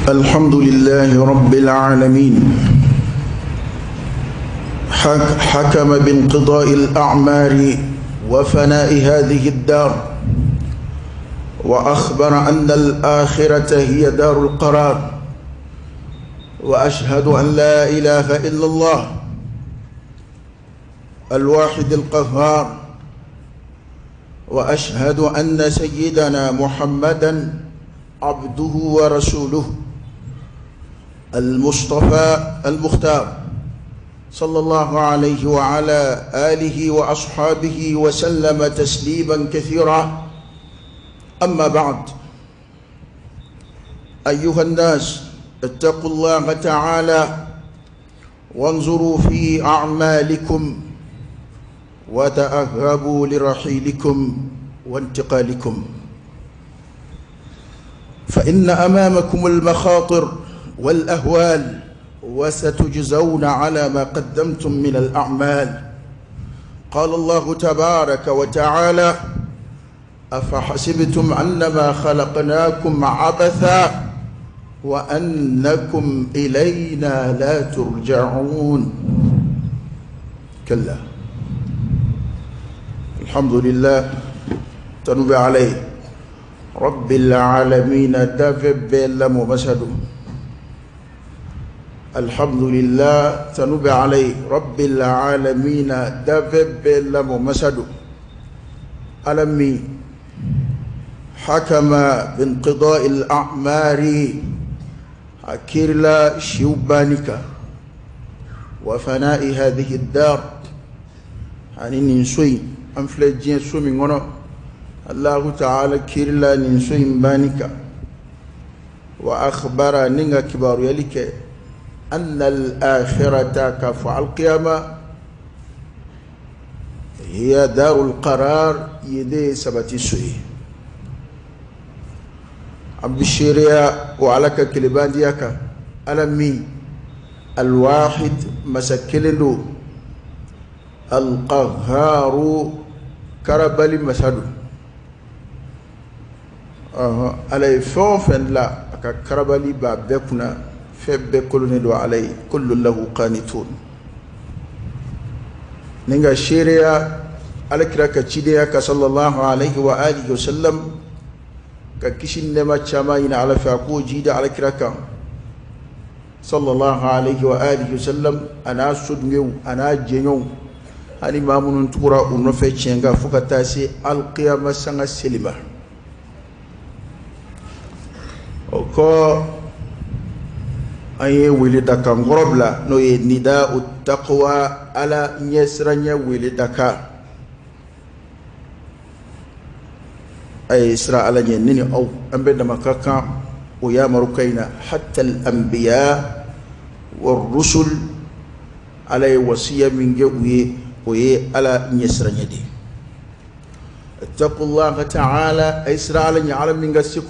الحمد لله رب العالمين حكم بانقضاء الأعمار وفناء هذه الدار، وأخبر أن الآخرة هي دار القرار، وأشهد أن لا إله إلا الله الواحد القهار، وأشهد أن سيدنا محمدا عبده ورسوله المصطفى المختار، صلى الله عليه وعلى آله وأصحابه وسلم تسليما كثيرا. أما بعد، أيها الناس، اتقوا الله تعالى وانظروا في أعمالكم وتأهبوا لرحيلكم وانتقالكم، فإن أمامكم المخاطر والأهوال، وستجزون على ما قدمتم من الأعمال. قال الله تبارك وتعالى: أفحسبتم أنما خلقناكم عبثا وأنكم إلينا لا ترجعون. كلا. الحمد لله تنبي عليه رب العالمين دفب لم الحمد لله تنبي عليه رب العالمين دفب لم ألمي حكم بانقضاء الأعمار أكيرلا شيوبانيكا وفناء هذه الدار. يعني ننسوي أنفلجين سومي الله تعالى كيرلا ننسوي بانيكا، وأخبر نينغا كبار يليك أن الآخرة كفع القيامة هي دار القرار يدي سبتي سوي عبد الشريعة وعلىك كلبان دياكا ألمي الواحد مسكلندو القهار كربلي مسادو على فون فن لا كربلي بابكنا فبكلني دو علي كل له قانتون نيغا شريعة على كراكا تشيديا صلى الله عليه وآله وسلم كشين لما تشامين على فاقو جيدا على كراكا صلى الله عليه وآله وسلم. أنا سدنيو أنا جنيو أني مامون تورا ونفي فوكتاسي القيامة سنة سلمة وكو أي ولدك غربلا نوي نداء التقوى على نيسرنيا ولدك أي إسراء على جنني أو أنبينا مكاكا ويا مركينا حتى الأنبياء والرسل على وصية من جوي وي على نيسرنيا دي. اتقوا الله تعالى إسراء على نعلم من قسي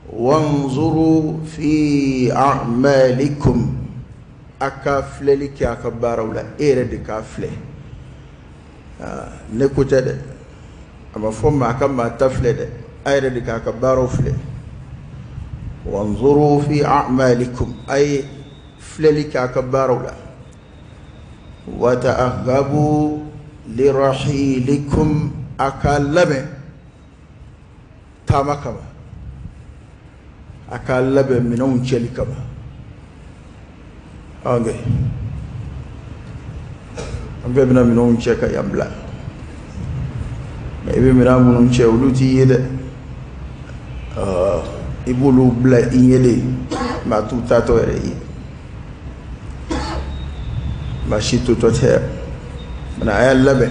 وانظروا في أعمالكم أكافلك يا كبار ولا إيرد كافلة نكتة أما فما كما تفلد إيرد كبار وفلة. وانظروا في أعمالكم أي فللك يا كبار ولا وتأهبوا لرحيلكم أكلم تامكما أكلم منون شلكما أوكي أمبينا منون شكا يملا إبي منا منون شولوتي يد إبولو بلا إنيلي ما توتاتو إري ما شيتو توتها من أيال لبه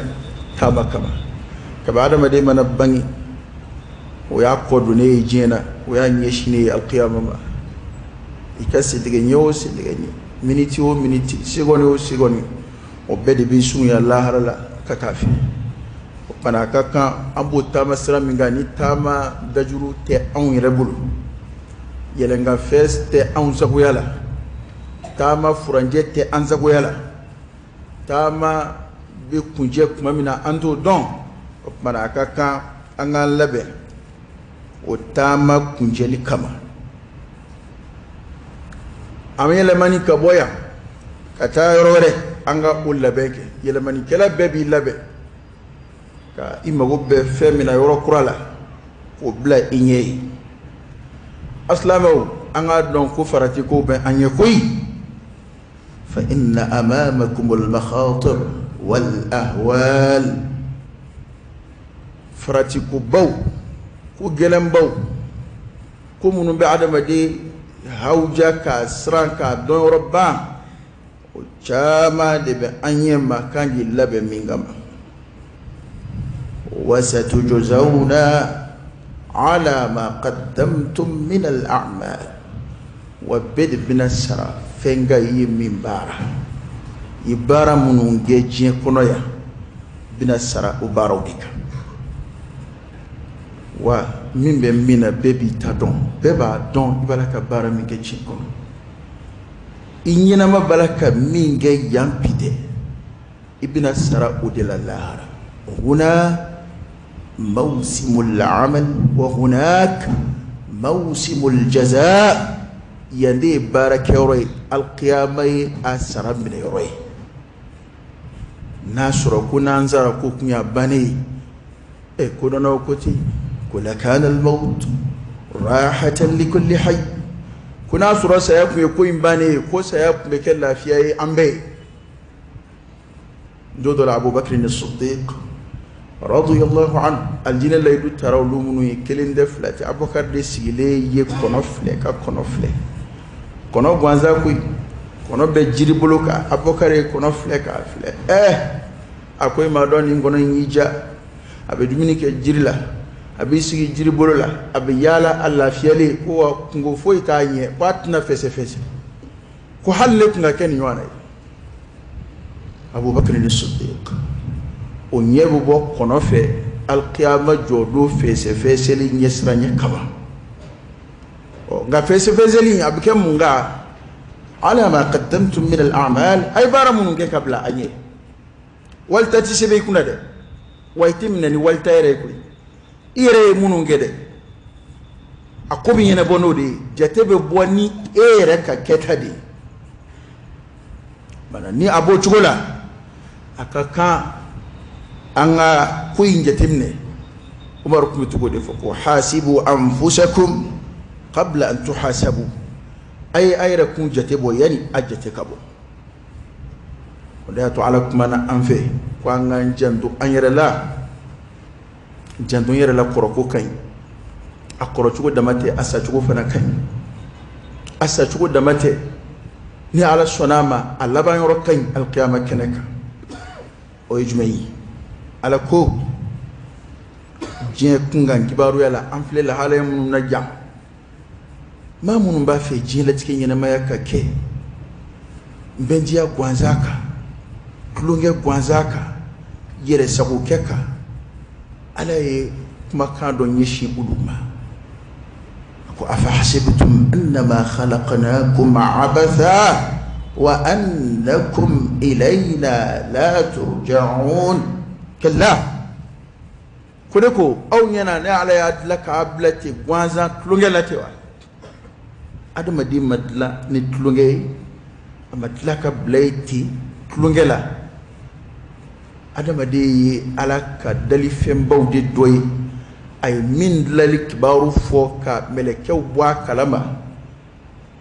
تاما كما كبعد ما دي من بني ويعقد ني جينا ويعنيشني القيامة ما يكسر تغنيو سيغني miniti o miniti sigoni o sigoni o bɛɛ de bɛ sunya lahara la ka kafi o fana ka kan an b'o taama sira min kan ni taama dajuru tɛ anw yɛrɛ bolo yɛlɛnkanfɛn tɛ anw sagoya la taama furanjɛ tɛ an sagoya la taama bɛ kuncɛ tuma min na an t'o dɔn o tuma a ka kan an k'an labɛn o taama kuncɛli kama. An bɛ yɛlɛmani ka bɔ yan ka taa yɔrɔ wɛrɛ, an ka o labɛn kɛ. Yɛlɛmanikɛla bɛɛ b'i labɛn ka i mago bɛ fɛn min na yɔrɔ kura la, k'o bila i ɲɛ ye. Asilamɛw, an k'a dɔn ko farati kow bɛ an ɲɛ koyi. Fa inna amamakum al-makhatir wal ahwal. Farati kobaw, ko gɛlɛnbaw, ko minnu bɛ adamaden hawuja k'a siran k'a dɔn yɔrɔ ban, o caman de bɛ an ɲɛ ma kan k'i labɛn min kama. Wasatujzawna ala ma qaddamtum min al-a'mal. Wa bɛɛ de bɛna sara fɛn kan i ye min baara, i baara minnu kɛ diɲɛ kɔnɔ yan, bɛna sara o baaraw de kan. Wa min bɛ min na, bɛɛ b'i ta dɔn, bɛɛ b'a dɔn i b'a la ka baara min kɛ diɲɛ kɔnɔ, i ɲɛnama b'a la ka min kɛ yan bi dɛ, i bɛna sara o de la lahara. Huna mawsimul amal wa hunak mawsimul jaza. Yan de ye baarakɛyɔrɔ ye, alkiyama ye a sara minɛyɔrɔ ye. N'a sɔrɔ ko n'an sara ko kun y'a bannen ye, ɛ kodɔnnaw ko ten ko lakana al-maut rahatan likulli hayy. Ko n'a sɔrɔ saya kun ye ko in bannen ye, ko saya kun bɛ kɛ lafiya ye an bɛɛ ye. Don dɔ la, Abubakar ni Siddiq radiyallahu anhu, alijinɛ layidu tara olu minnu ye, kelen tɛ fila tɛ, Abubakar de sigilen ye kɔnɔ filɛ ka kɔnɔ filɛ, kɔnɔ gansan koyi, kɔnɔ bɛ jiri bolo kan. Abubakar ye kɔnɔ filɛ k'a filɛ, a ko i m'a dɔn nin kɔnɔ in y'i ja, a bɛ dumuni kɛ jiri la, a b'i sigi jiri bolo la, a bɛ yaala a lafiyalen, ko wa kungo foyi t'a ɲɛ, ko a tɛna fɛsɛfɛsɛ, ko hali ne tun ka kɛ nin ɲɔgɔn na ye. Abubakar ni Siddiq o ɲɛ bɛ bɔ kɔnɔ fɛ alikiyama jɔdon fɛsɛfɛsɛli ɲɛsiranɲɛ kama. Ɔ nka fɛsɛfɛsɛli a bɛ kɛ mun kan? Ala ma qaddamtum min al-a'mal, a ye baara minnu kɛ ka bila a ɲɛ. Walita ti sɛbɛn i kunna dɛ, wa i tɛ minɛ ni walita yɛrɛ ye koyi, i yɛrɛ ye minnu kɛ dɛ, a ko bɛ ɲɛnabɔ n'o de ye, jate bɛ bɔ ni e yɛrɛ ka kɛta de ye. Bana ni a b'o cogo la, a ka kan an ka ko in jateminɛ. Umaru tun bɛ to k'o de fɔ ko hasibu anfusakum qabla an tuhasabu. A ye a yɛrɛ kun jate bɔ yanni a jate ka bɔ. O de y'a to Ala kumana an fɛ ko an k'an janto an yɛrɛ la. Janto n yɛrɛ la kɔrɔko ka ɲi, a kɔrɔcogo dama tɛ, a sacogo fana ka ɲi. A sacogo dama tɛ, ni Ala sɔnna a ma, a laban yɔrɔ ka ɲi alikiyama kɛnɛ kan. O ye jumɛn ye? Ala ko diɲɛ kunkan kibaruya la, an filɛ lahalaya minnu na jan, maa minnu b'a fɛ diɲɛlatigɛ ɲɛnamaya ka kɛ bɛndiya gansan kan, tulonkɛ gansan kan, yɛrɛsagokɛ kan, Ala ye kumakan dɔ ɲɛsin olu ma. A ko afahasibtum annama khalaqnakum abatha wa annakum ilayna la turja'un. Kalla, ko ne ko aw ɲɛna ne Ala y'a dilan k'a bila ten gansan tulonkɛ la ten wa? Adamaden ma dilan ni tulonkɛ ye, a ma dilan ka bila yen ten tulonkɛ la. Adamaden ye Ala ka dalifɛnbaw de dɔ ye, a ye min dilali kibaru fɔ ka mɛlɛkɛw bɔ a kalama.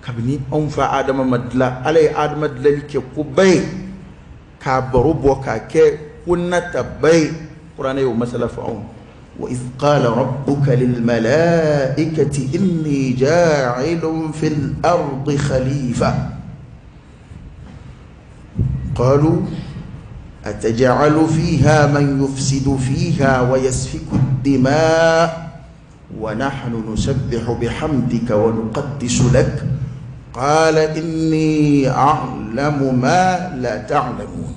Kabini anw fa Adama ma dilan, Ala ye Adama dilali kɛ koba ye, k'a baro bɔ k'a kɛ ko nataba ye. Kuranɛ y'o masala fɔ anw. Wa idh qala rabbuka lil malaikati inni ja'ilun fil ardi khalifa qalu ataj'alu fiha man yufsidu fiha wa yasfiku ad-dima' wa nahnu nusabbihu bihamdika wa nuqaddisu lak qala inni a'lamu ma la ta'lamun.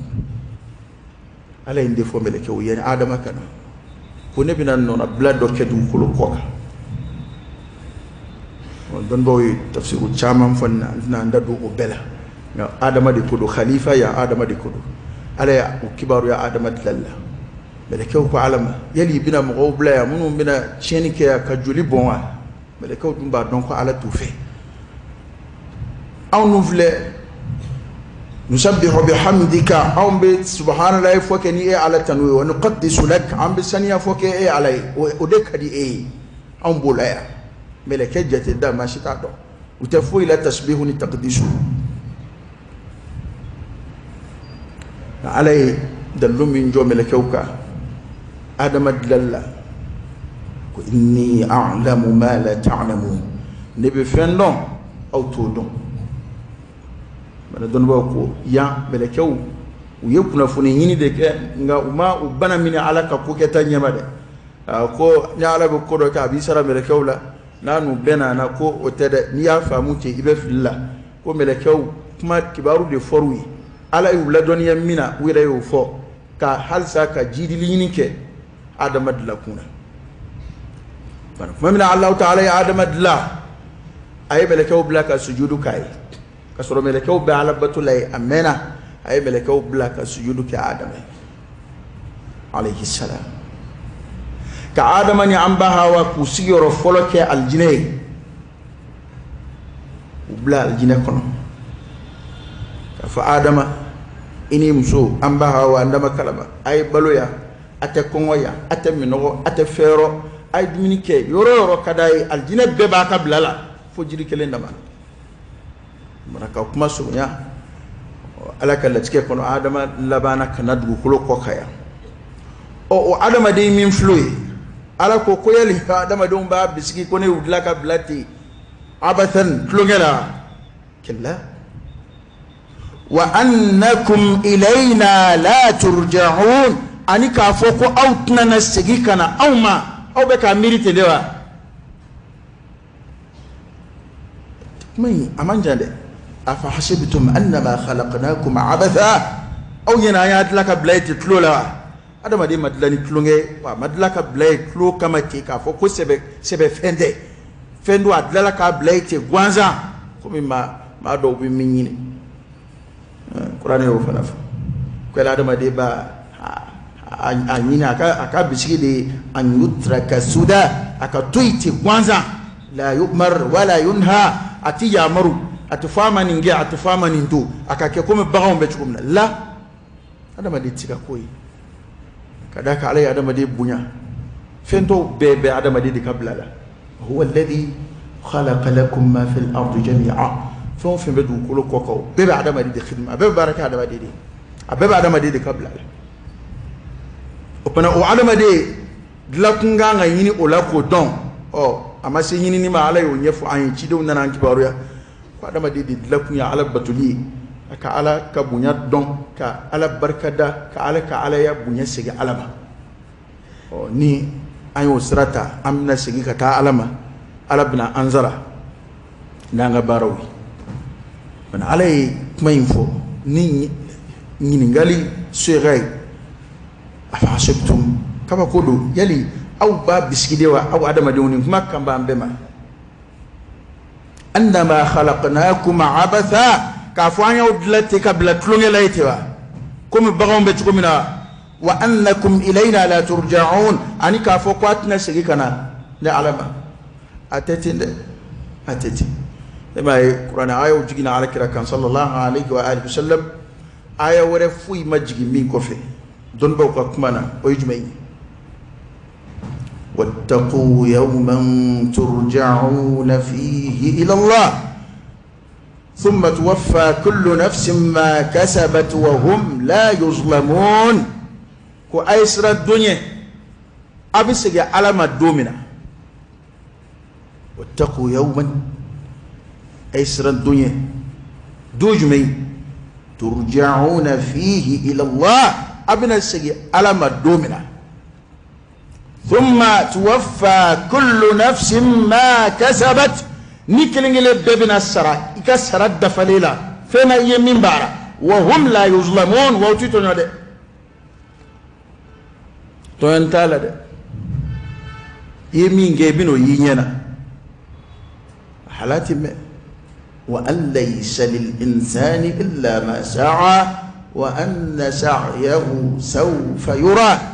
Ala ye nin de fɔ mɛlɛkɛw ye Adama kana ko ne bɛna nɔnabila dɔ kɛ dugukolo kɔ kan. Dɔnnibaaw ye tafsiru caman fɔ nin na, n tɛna n da don o bɛɛ la, nka Adama de ko don, khalifa ya Adama de ko don. Ala y'a o kibaruya Adama dilali la. Mɛlɛkɛw ko Ala ma, yali i bɛna mɔgɔw bila yan minnu bɛna tiɲɛni kɛ yan ka joli bɔn wa? Mɛlɛkɛw dun b'a dɔn ko Ala t'u fɛ. Anw dun filɛ nusabbihu bihamdika, anw bɛ subhanallahi fɔ kɛ ni e Ala tanu ye, wa nuqaddisu lak, an bɛ saniya fɔ kɛ e Ala ye, o de ka di e ye, anw b'o la yan. Mɛlɛkɛ jate da maa si t'a dɔn, u tɛ foyi la tasbihu ni taqdisu. Ala ye dalilu min jɔ mɛlɛkɛw kan Adama dilali la, ko inni a'lamu ma la ta'lamun, ne bɛ fɛn dɔn aw t'o dɔn. Bana dɔnnibaaw ko yan mɛlɛkɛw u ye kunnafoni ɲini de kɛ, nka u ma u bana minɛ Ala ka ko kɛta ɲɛma dɛ. A ko ni Ala bɛ ko dɔ kɛ a b'i sara mɛlɛkɛw la, n'a n'u bɛɛ nana ko o tɛ dɛ, n'i y'a faamu ten i bɛ fili la. Ko mɛlɛkɛw kuma kibaru de fɔr'u ye, Ala y'u ladɔnniya min na u yɛrɛ y'o fɔ, ka halisa ka jidili ɲini kɛ Adama dilan kun na. Bari tuma min na Alahu taala ye Adama dilan, a ye mɛlɛkɛw bila ka sujudu k'a ye, ka sɔrɔ mɛlɛkɛw bɛ Ala bato la ye a mɛnna, a ye mɛlɛkɛw bila ka sujudu kɛ Adama ye alayhi salam. Ka Adama ni an ba Hawa k'u sigiyɔrɔ fɔlɔ kɛ alijinɛ ye, u bila alijinɛ kɔnɔ, k'a fɔ Adama i ni muso an ba Hawa an dama kalama, a ye balo yan, a tɛ kɔngɔ yan, a tɛ minɔgɔ, a tɛ fɛyɔrɔ, a ye dumuni kɛ yɔrɔ o yɔrɔ ka d'a ye, alijinɛ bɛɛ b'a ka bila la fo jiri kelen dama. Mana ka kuma surunya, Ala ka latigɛ kɔnɔ Adama labanna ka na dugukolo kɔ kan yan. Ɔ o adamaden min filɛ ye, Ala ko ko yali adamadenw b'a bisigi ko ne y'u dilan ka bila ten abathan tulonkɛ la? Kalla wa annakum ilayna la turja'un, ani k'a fɔ ko aw tɛna na segin ka na anw ma, aw bɛ k'a miiri ten de wa? Kuma in a man jan dɛ. Afa hasibtum annama khalaqnakum abatha, aw ɲɛna an y'a dilan ka bila yen ten tulo la wa? Adamaden ma dilan ni tulonkɛ ye, wa a ma dilan ka bila yen tulo kama ten k'a fɔ ko sɛbɛ sɛbɛ fɛn tɛ, fɛn don a dilala k'a bila yen ten gansan, komi maa dɔw bɛ min ɲini. Kuranɛ y'o fana fɔ ko yala adamaden b'a a ɲini a ka bisigi de an yutraka suda, a ka to yen ten gansan, la yu'mar wala yunha, a ti yamaru, a tɛ fɔ a ma nin kɛ, a tɛ fɔ a ma nin to, a ka kɛ komi baganw bɛ cogo min na. La, adamaden tɛ se ka k'o ye, ka d'a kan Ala ye adamaden bonya, fɛn tɔw bɛɛ bɛ adamaden de ka bila la. Huwa alladhi khalaqa lakum ma fil ardi jami'a, fɛn o fɛn bɛ dugukolo kɔ kan o bɛɛ bɛ adamaden de khidma, a bɛɛ bɛ baara kɛ adamaden de ye, a bɛɛ bɛ adamaden de ka bila la. O fana o adamaden dilankun kan ka ɲini o la k'o dɔn. Ɔ a ma se ɲinini ma, Ala y'o ɲɛfɔ an ye, cidenw nana an kibaruya ko adamaden de dilankun ye Ala batoli ye, a ka Ala ka bonya dɔn, ka Ala barikada, ka Ala ka Alaya bonya segin Ala ma. Ɔ ni an y'o sira ta, an bɛna segin ka taa Ala ma, Ala bɛna an sara n'an ka baaraw ye. Bana Ala ye kuma in fɔ ni ɲininkali sega ye, afa hasibtum, kabako don, yali aw b'a bisigi de wa aw adamadenw? Nin kuma kan b'an bɛɛ ma. Annama khalaqnakum abatha, k'a fɔ an y'aw dilan ten ka bila tulonkɛ la ye ten wa, komi baganw bɛ cogo min na. Wa annakum ilayna la turja'un, ani k'a fɔ ko a tɛna segin ka na ne Ala ma. A tɛ ten dɛ, a tɛ ten. E m'a ye kuranɛ ayaw jiginna Ala kira kan sallallahu alayhi wa alihi wa sallam, aya wɛrɛ foyi ma jigin min kɔfɛ dɔnnibaaw ka kuma na, o ye jumɛn ye? Wattaqu yawman turja'una fihi ila Allah thumma tuwaffa kullu nafsin ma kasabat wa hum la yuzlamun. Ko a ye siran don ɲɛ, a bɛ segin Ala ma don min na. Wattaqu yawman, a ye siran don ɲɛ, don jumɛn? Turja'una fihi ila Allah, a bɛna segin Ala ma don min na. Thumma tuwaffa kullu nafsin ma kasabat, ni kelen kelen bɛɛ bɛna sara i ka sara dafalen la, fɛn na i ye min baara. Wa hum la yuzlamun, wa u ti tɔɲɔ dɛ, tɔɲɔ t'a la dɛ, i ye min kɛ i bɛn'o y'i ɲɛ na. Halati mɛn. Wa an laysa lil insani illa ma sa'a wa anna sa'yahu sawfa yura.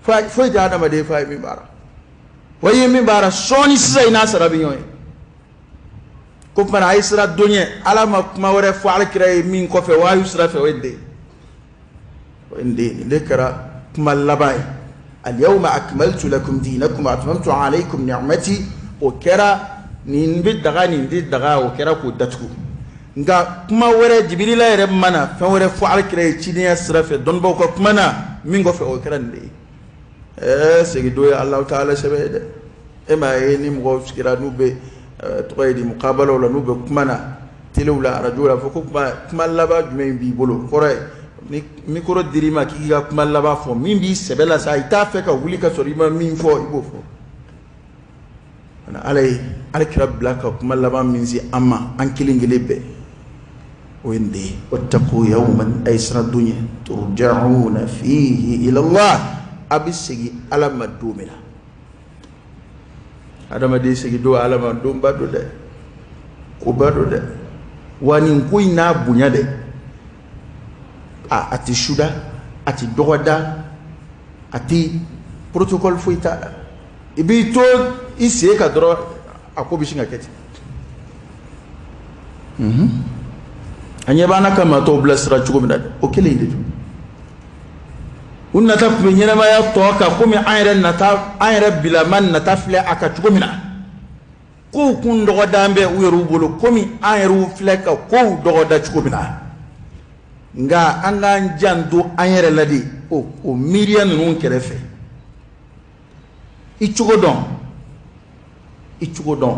Foyi tɛ adamaden fa ye min baara, wa i ye min baara sɔɔni sisan i n'a sara bɛ ɲɔgɔn ye. Ko tuma na a ye siran don ɲɛ. Ala ma kuma wɛrɛ fɔ alakira ye min kɔfɛ wahayu sira fɛ, o ye nin de ye, o ye nin de ye. Nin de kɛra kuma laban ye. Alyawma akmaltu lakum dinakum wa atmamtu alaykum ni'mati. O kɛra nin bɛ daga, nin tɛ daga, o kɛra k'o datugu. Nka kuma wɛrɛ, Jibirila yɛrɛ mana fɛn wɛrɛ fɔ alakira ye cidenya sira fɛ, dɔnnibaaw ka kuma na min kɔfɛ, o kɛra nin de ye. Segin don ye Alahu taala sɛbɛ ye dɛ. E m'a ye, ni mɔgɔw sigira, n'u bɛ tɔgɔ ye di, mukabalaw la, n'u bɛ kuma na telew la, arajo la, fɔ ko kuma laban jumɛn b'i bolo? Kɔrɔ ye, ni micro dir'i ma k'i ka kuma laban fɔ, min b'i sɛbɛ la sa, i t'a fɛ ka wuli ka sɔrɔ i ma min fɔ, i b'o fɔ. Ala ye alakira bila ka kuma laban min se an ma, an kelen kelen bɛɛ, o ye nin de ye. Wattaqu yawman, a ye siran don ɲɛ, turja'una fihi ila Allah, a bɛ segin Ala ma don min na. Adamaden segin don Ala ma, donba don dɛ, koba don dɛ. Wa nin ko in n'a bonya dɛ, a tɛ suda, a tɛ dɔgɔda, a tɛ protocole foyi t'a la. I b'i to i sen kan dɔrɔn, a ko bɛ sin ka kɛ ten. An ɲɛ b'an na ka maa tɔw bilasira cogo min na dɛ, o kelen de don. U nata tun bɛ ɲɛnamaya tɔ kan komi an yɛrɛ nata, an yɛrɛ bilama nata filɛ a kan cogo min na. Kow kun dɔgɔdan bɛ u yɛrɛw bolo komi an yɛrɛw filɛ ka kow dɔgɔda cogo min na. Nka an k'an janto an yɛrɛ la de, o miiriya ninnu kɛrɛfɛ. I cogo dɔn, i cogo dɔn.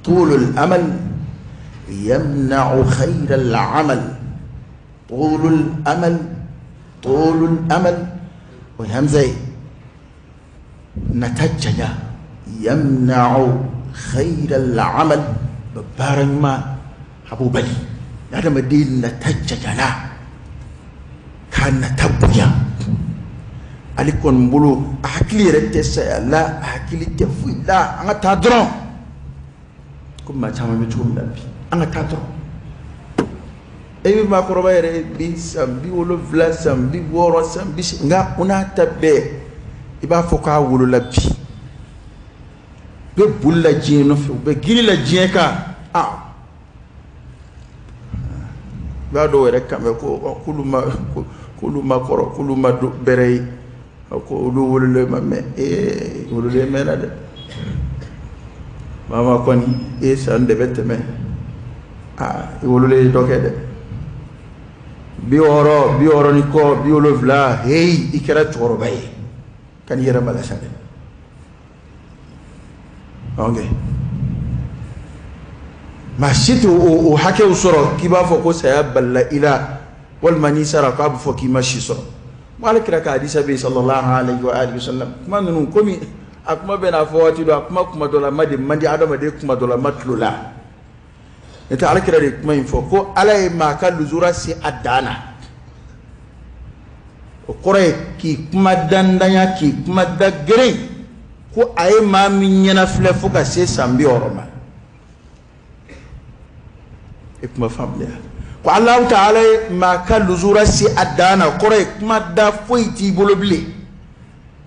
Tulul amal yamna'u khayral amal, tulul amal, tulul amal, o ye hamza ye. Nata janya, yamna'u khayral amal, baara ɲuman a b'o bali. Adamaden nata janyana k'a nata bonya, ale kɔni bolo a hakili yɛrɛ tɛ saya la, a hakili tɛ foyi la, an ka taa dɔrɔn. Komi maa caman bɛ cogo min na bi, an ka taa dɔrɔn. E bɛ maakɔrɔba yɛrɛ bi san 70, san 60, san 80, nka o n'a ta bɛɛ i b'a fɔ k'a wolola bi. U bɛ boli la diɲɛ nɔfɛ, u bɛ girin la diɲɛ kan. I b'a dɔw yɛrɛ kan mɛn ko k'olu ma kɔrɔ, k'olu ma bɛrɛ ye, ko olu wololen ma mɛn. Ee, wololen mɛnna dɛ. Mama kɔni, e ye san de bɛ tɛmɛ, i wololen ye dɔ kɛ dɛ. 60, 60 ni kɔ, 70, heyi, i kɛra cɛkɔrɔba ye. Ka n'i yɛrɛ malasa dɛ. Ok, maa si tɛ o hakɛw sɔrɔ k'i b'a fɔ ko saya balila i la, walima n'i sara k'a bɛ fɔ k'i ma si sɔrɔ. Ala kira ka hadisa bɛ yen, sallallahu alayhi wa alihi wa sallam. Kuma ninnu, komi a kuma bɛ n'a fɔ waati dɔ, a kuma kuma dɔ la ma de man di adamaden, kuma dɔ la ma tulo la. N'o tɛ, ala kira de ye kuma in fɔ ko Ala ye maa ka luzura se a dan na. O kɔrɔ ye k'i kuma dandanya, k'i kuma da geren, ko a ye maa min ɲɛna filɛ fo ka se san 60 ma. E kuma faamuya ko Alahu taala ye maa ka luzura se a dan na, kɔrɔ ye kuma da foyi t'i bolo bilen.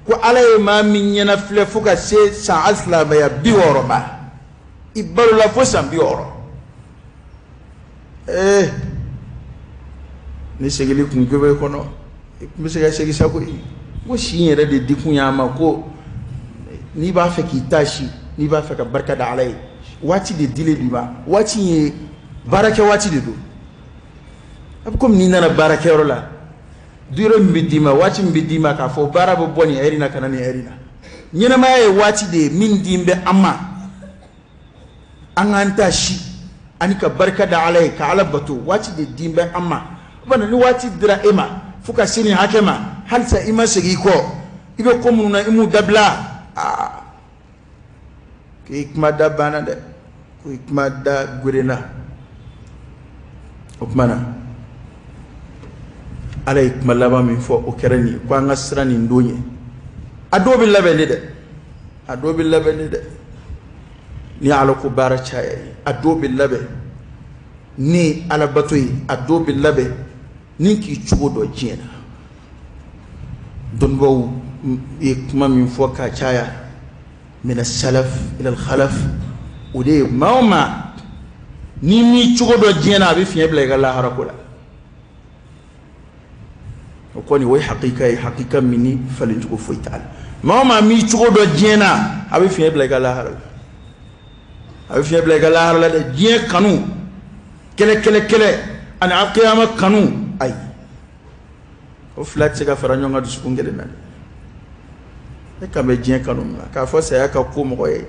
Ko Ala ye maa min ɲɛna filɛ fo ka se san alisilamɛya 60 ma, i balola fo san 60. Ni segili kun bɛ kɔnɔ, i tun bɛ se ka segin sa koyi. Ko si in yɛrɛ de dikun y'a ma, ko n'i b'a fɛ k'i ta si, n'i b'a fɛ ka barika da Ala ye, waati de dilen b'i ma. Waati in ye baarakɛ waati de don. A bɛ komi n'i nana baarakɛyɔrɔ la, durée min bɛ d'i ma, waati min bɛ d'i ma, k'a fɔ baara bɛ bɔ nin heure in na ka na nin heure in na. Ɲɛnamaya ye waati de ye min di bɛ an ma, an k'an ta si ani ka barika da Ala ye, ka Ala bato. Waati de di bɛ an ma. Bana ni waati dira e ma fo ka se nin hakɛ ma, halisa i ma segin i kɔ, i bɛ ko minnu na, i m'u dabila, aa, k'i kuma da banna dɛ, ko i kuma da gerenna. O tuma na, Ala ye kuma laban min fɔ, o kɛra nin ye, ko an ka siran nin don ye. A dɔw bɛ labɛn de dɛ, a dɔw bɛ labɛn de dɛ, ni Ala ko baara caya ye. A dɔw bɛ labɛn ni alabato ye, a dɔw bɛ labɛn ni k'i cogo dɔn diɲɛ na. Dɔnnibaaw ye kuma min fɔ ka caya, min salaf ila al-khalaf, o de ye maa o maa N'i m'i cogo dɔn diɲɛ na, a bɛ fiɲɛ bila i ka lahara ko la. O kɔni, o ye hakika ye, hakika min ni falencogo foyi t'a la. Maa o maa m'i cogo dɔn diɲɛ na, a bɛ fiɲɛ bila i ka lahara la, a bɛ fiɲɛ bila i ka lahara la dɛ. Diɲɛ kanu kɛlɛ kɛlɛ kɛlɛ ani alkiyama kanu, ayi, o fila tɛ se ka fara ɲɔgɔn kan dusukun kelen na dɛ. E kan bɛ diɲɛ kanu min na, k'a fɔ saya ka ko mɔgɔ ye,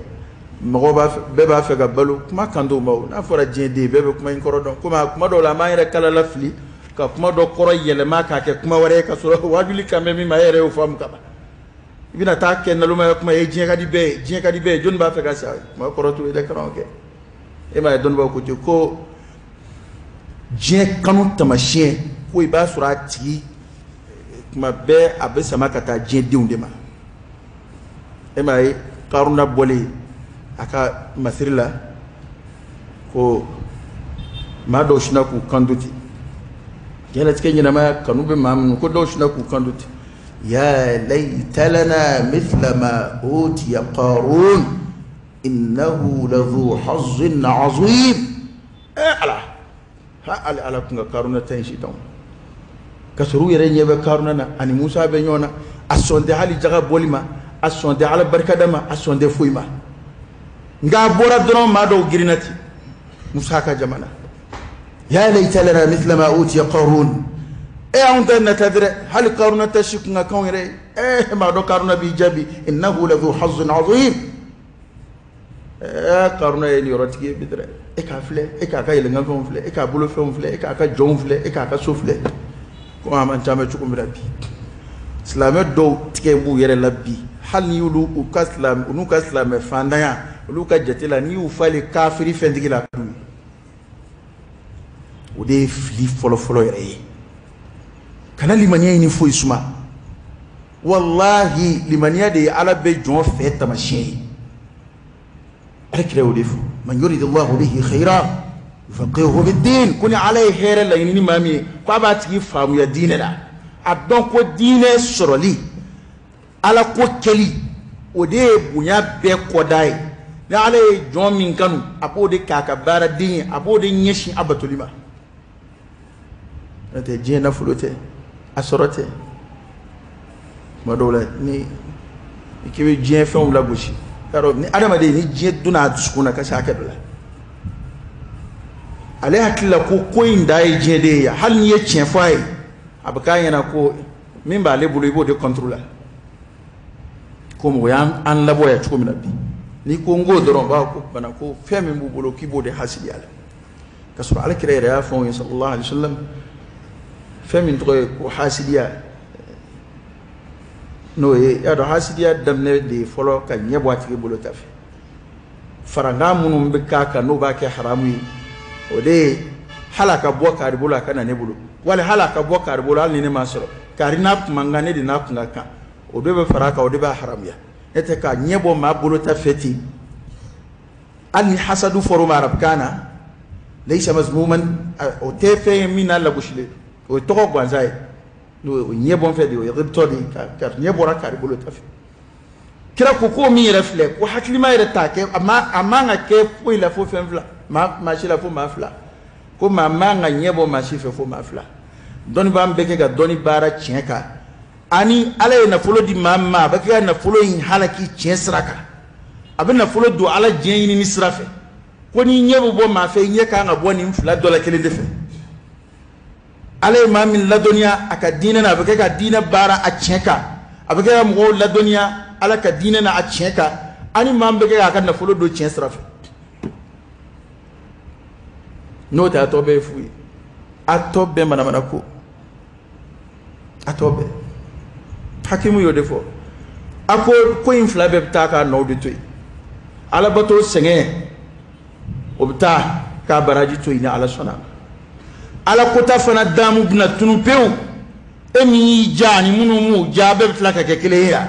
mɔgɔ b'a fɛ, bɛɛ b'a fɛ ka balo, kuma kan t'o ma o. N'a fɔra diɲɛ den, bɛɛ bɛ kuma in kɔrɔ dɔn. Komi a kuma dɔw la, an b'an yɛrɛ kala la fili ka kuma dɔ kɔrɔ yɛlɛma k'a kɛ kuma wɛrɛ ye, ka sɔrɔ wajuli kan bɛ min ma, e yɛrɛ y'o faamu ka ban. I bɛna taa kɛ nalomaya kuma ye. Diɲɛ ka di bɛɛ ye, diɲɛ ka di bɛɛ ye, jɔnni b'a fɛ ka sa? Kuma kɔrɔ t'o ye dɛ, karamɔgɔkɛ. E m'a ye, dɔnnibaaw ko ten ko diɲɛ kanu tamasiyɛn ko i b'a sɔrɔ a tigi tuma bɛɛ a bɛ sama ka taa diɲɛ denw de ma. E m'a ye, Karuna bɔlen a ka masiri la, ko maa dɔw sinna k'u kanto ten, diɲɛlatigɛ ɲɛnamaya kanu bɛ maa minnu ko, dɔw sinna k'u kanto ten: ya layta lana mithla ma utiya Qarun innahu ladhu hazzin azim. Eh Ala, ha ala, Ala kun ka Karuna ta in si t'anw, ka sɔrɔ u yɛrɛ ɲɛ bɛ Karuna na ani Musa bɛ ɲɔgɔn na. A sɔn tɛ hali jaga bɔli ma, a sɔn tɛ Ala barikada ma, a sɔn tɛ foyi ma. Nka a bɔra dɔrɔn, maa dɔw girinna ten Musa ka jamana: ya layta lana mithla ma utiya Qarun. E, anw ta nata dɛ, hali Karuna ta si kun ka kanw yɛrɛ ye. E maa dɔn, Karuna b'i jaabi: innahu ladhu hazzin azim. Ɛɛ, Karuna ye nin yɔrɔtigi ye bi dɛ. E k'a filɛ, e k'a ka yɛlɛnkanfɛnw filɛ, e k'a bolofɛnw filɛ, e k'a ka jɔnw filɛ, e k'a ka so filɛ. Komi an man ca bɛ cogo min na bi, silamɛ dɔw tigɛ b'u yɛrɛ la bi, hali n'i y'olu u ka silamɛ, u n'u ka silamɛ fantanya, olu ka jate la, n'i y'u falen kafiri fɛntigi la, o de ye fili fɔlɔfɔlɔ yɛrɛ ye. Kana limaniya ɲini foyi suma. Walahi, limaniya de ye Ala bɛ jɔn fɛ tamasiyɛn ye. Ala kira y'o de fɔ: man yuridillahu bihi khayran yufaqihuhu fid-din. Ko ni Ala ye hɛrɛ laɲini ni maa min ye, ko a b'a tigi faamuya diinɛ la, a dɔn ko diinɛ sɔrɔli, Ala ko kɛli, o de ye bonya bɛɛ kɔda ye. Ni Ala ye jɔn min kanu, a b'o de k'a ka baaraden ye, a b'o de ɲɛsin a batoli ma. N'o tɛ, diɲɛ nafolo tɛ, a sɔrɔ tɛ. Tuma dɔw la, ni i k'i bɛ diɲɛ fɛnw lagosi, yarɔ, ni adamaden ni diɲɛ donna a dusukun na ka se hakɛ dɔ la, ale hakili la ko ko in da ye diɲɛ de ye. Hali n'i ye tiɲɛ fɔ a ye, a bɛ k'a ɲɛna ko min b'ale bolo, i b'o de contre la. Ko mɔgɔ y'an labɔ yan cogo min na bi, n'i ko n ko dɔrɔn, u b'a fɔ ko bana ko fɛn min b'u bolo, k'i b'o de hasidiya la. Ka sɔrɔ Ala kira yɛrɛ y'a fɔ anw ye, sallallahu alaihi wa sallam, fɛn min tɔgɔ ye ko hasidiya, n'o ye, y'a dɔn, hasidiya daminɛ de ye fɔlɔ ka ɲɛ bɔ a tigi bolo ta fɛ. Farankan minnu bɛ k'a kan, n'o b'a kɛ haramu ye, o de ye hali a ka bɔ kari bolo, a ka na ne bolo, wali hali a ka bɔ kari bolo, hali ni ne m'a sɔrɔ, kari n'a kun man kan, ne de n'a kun ka kan, o de bɛ fara a kan, o de b'a haramuya. Ne tɛ ka ɲɛ bɔ maa bolo ta fɛ ten. Hali ni hasadu fɔr'o ma arabukan na, laysa mazmuman, o tɛ fɛn ye min n'a lagosilen, o ye tɔgɔ gansan ye, n'o ye ɲɛ bɔ fɛ de, o ye ghibtɔ de ye, ka ɲɛ bɔra kari bolo ta fɛ. Kira ko ko min yɛrɛ filɛ, ko hakilima yɛrɛ t'a kɛ, a man ka kɛ foyi la fo fɛn fila, maa si la fo maa fila, ko maa man ka ɲɛ bɔ maa si fɛ fo maa fila: dɔnni b'an bɛɛ kɛ ka dɔnni baara tiɲɛ kan, ani Ala ye nafolo di maa min ma, a bɛ kɛ ka nafolo in halaki tiɲɛ sira kan, a bɛ nafolo don Ala diɲɛ ɲinini sira fɛ. Ko n'i ɲɛ bɛ bɔ maa fɛ, i ɲɛ kan ka bɔ nin fila dɔ la kelen de fɛ: Ala ye maa min ladɔnniya a ka diinɛ na, a bɛ kɛ ka diinɛ baara a tiɲɛ kan, a bɛ kɛ ka mɔgɔw ladɔnniya Ala ka diinɛ na a tiɲɛ kan, ani maa min bɛ kɛ k'a ka nafolo don tiɲɛ sira fɛ. N'o tɛ, a tɔ bɛɛ ye fu ye, a tɔ bɛɛ manamana ko, a tɔ bɛɛ. Hakimu y'o de fɔ, a ko ko in fila bɛɛ bɛ taa k'a nɔw de to yen. Alabato sɛgɛn, o bɛ taa k'a baraji to yen ni Ala sɔnna. Ala kota fana daamu bɛna tunu pewu. E min y'i ja ani minnu m'u ja, bɛɛ bɛ tila ka kɛ kelen ye yan.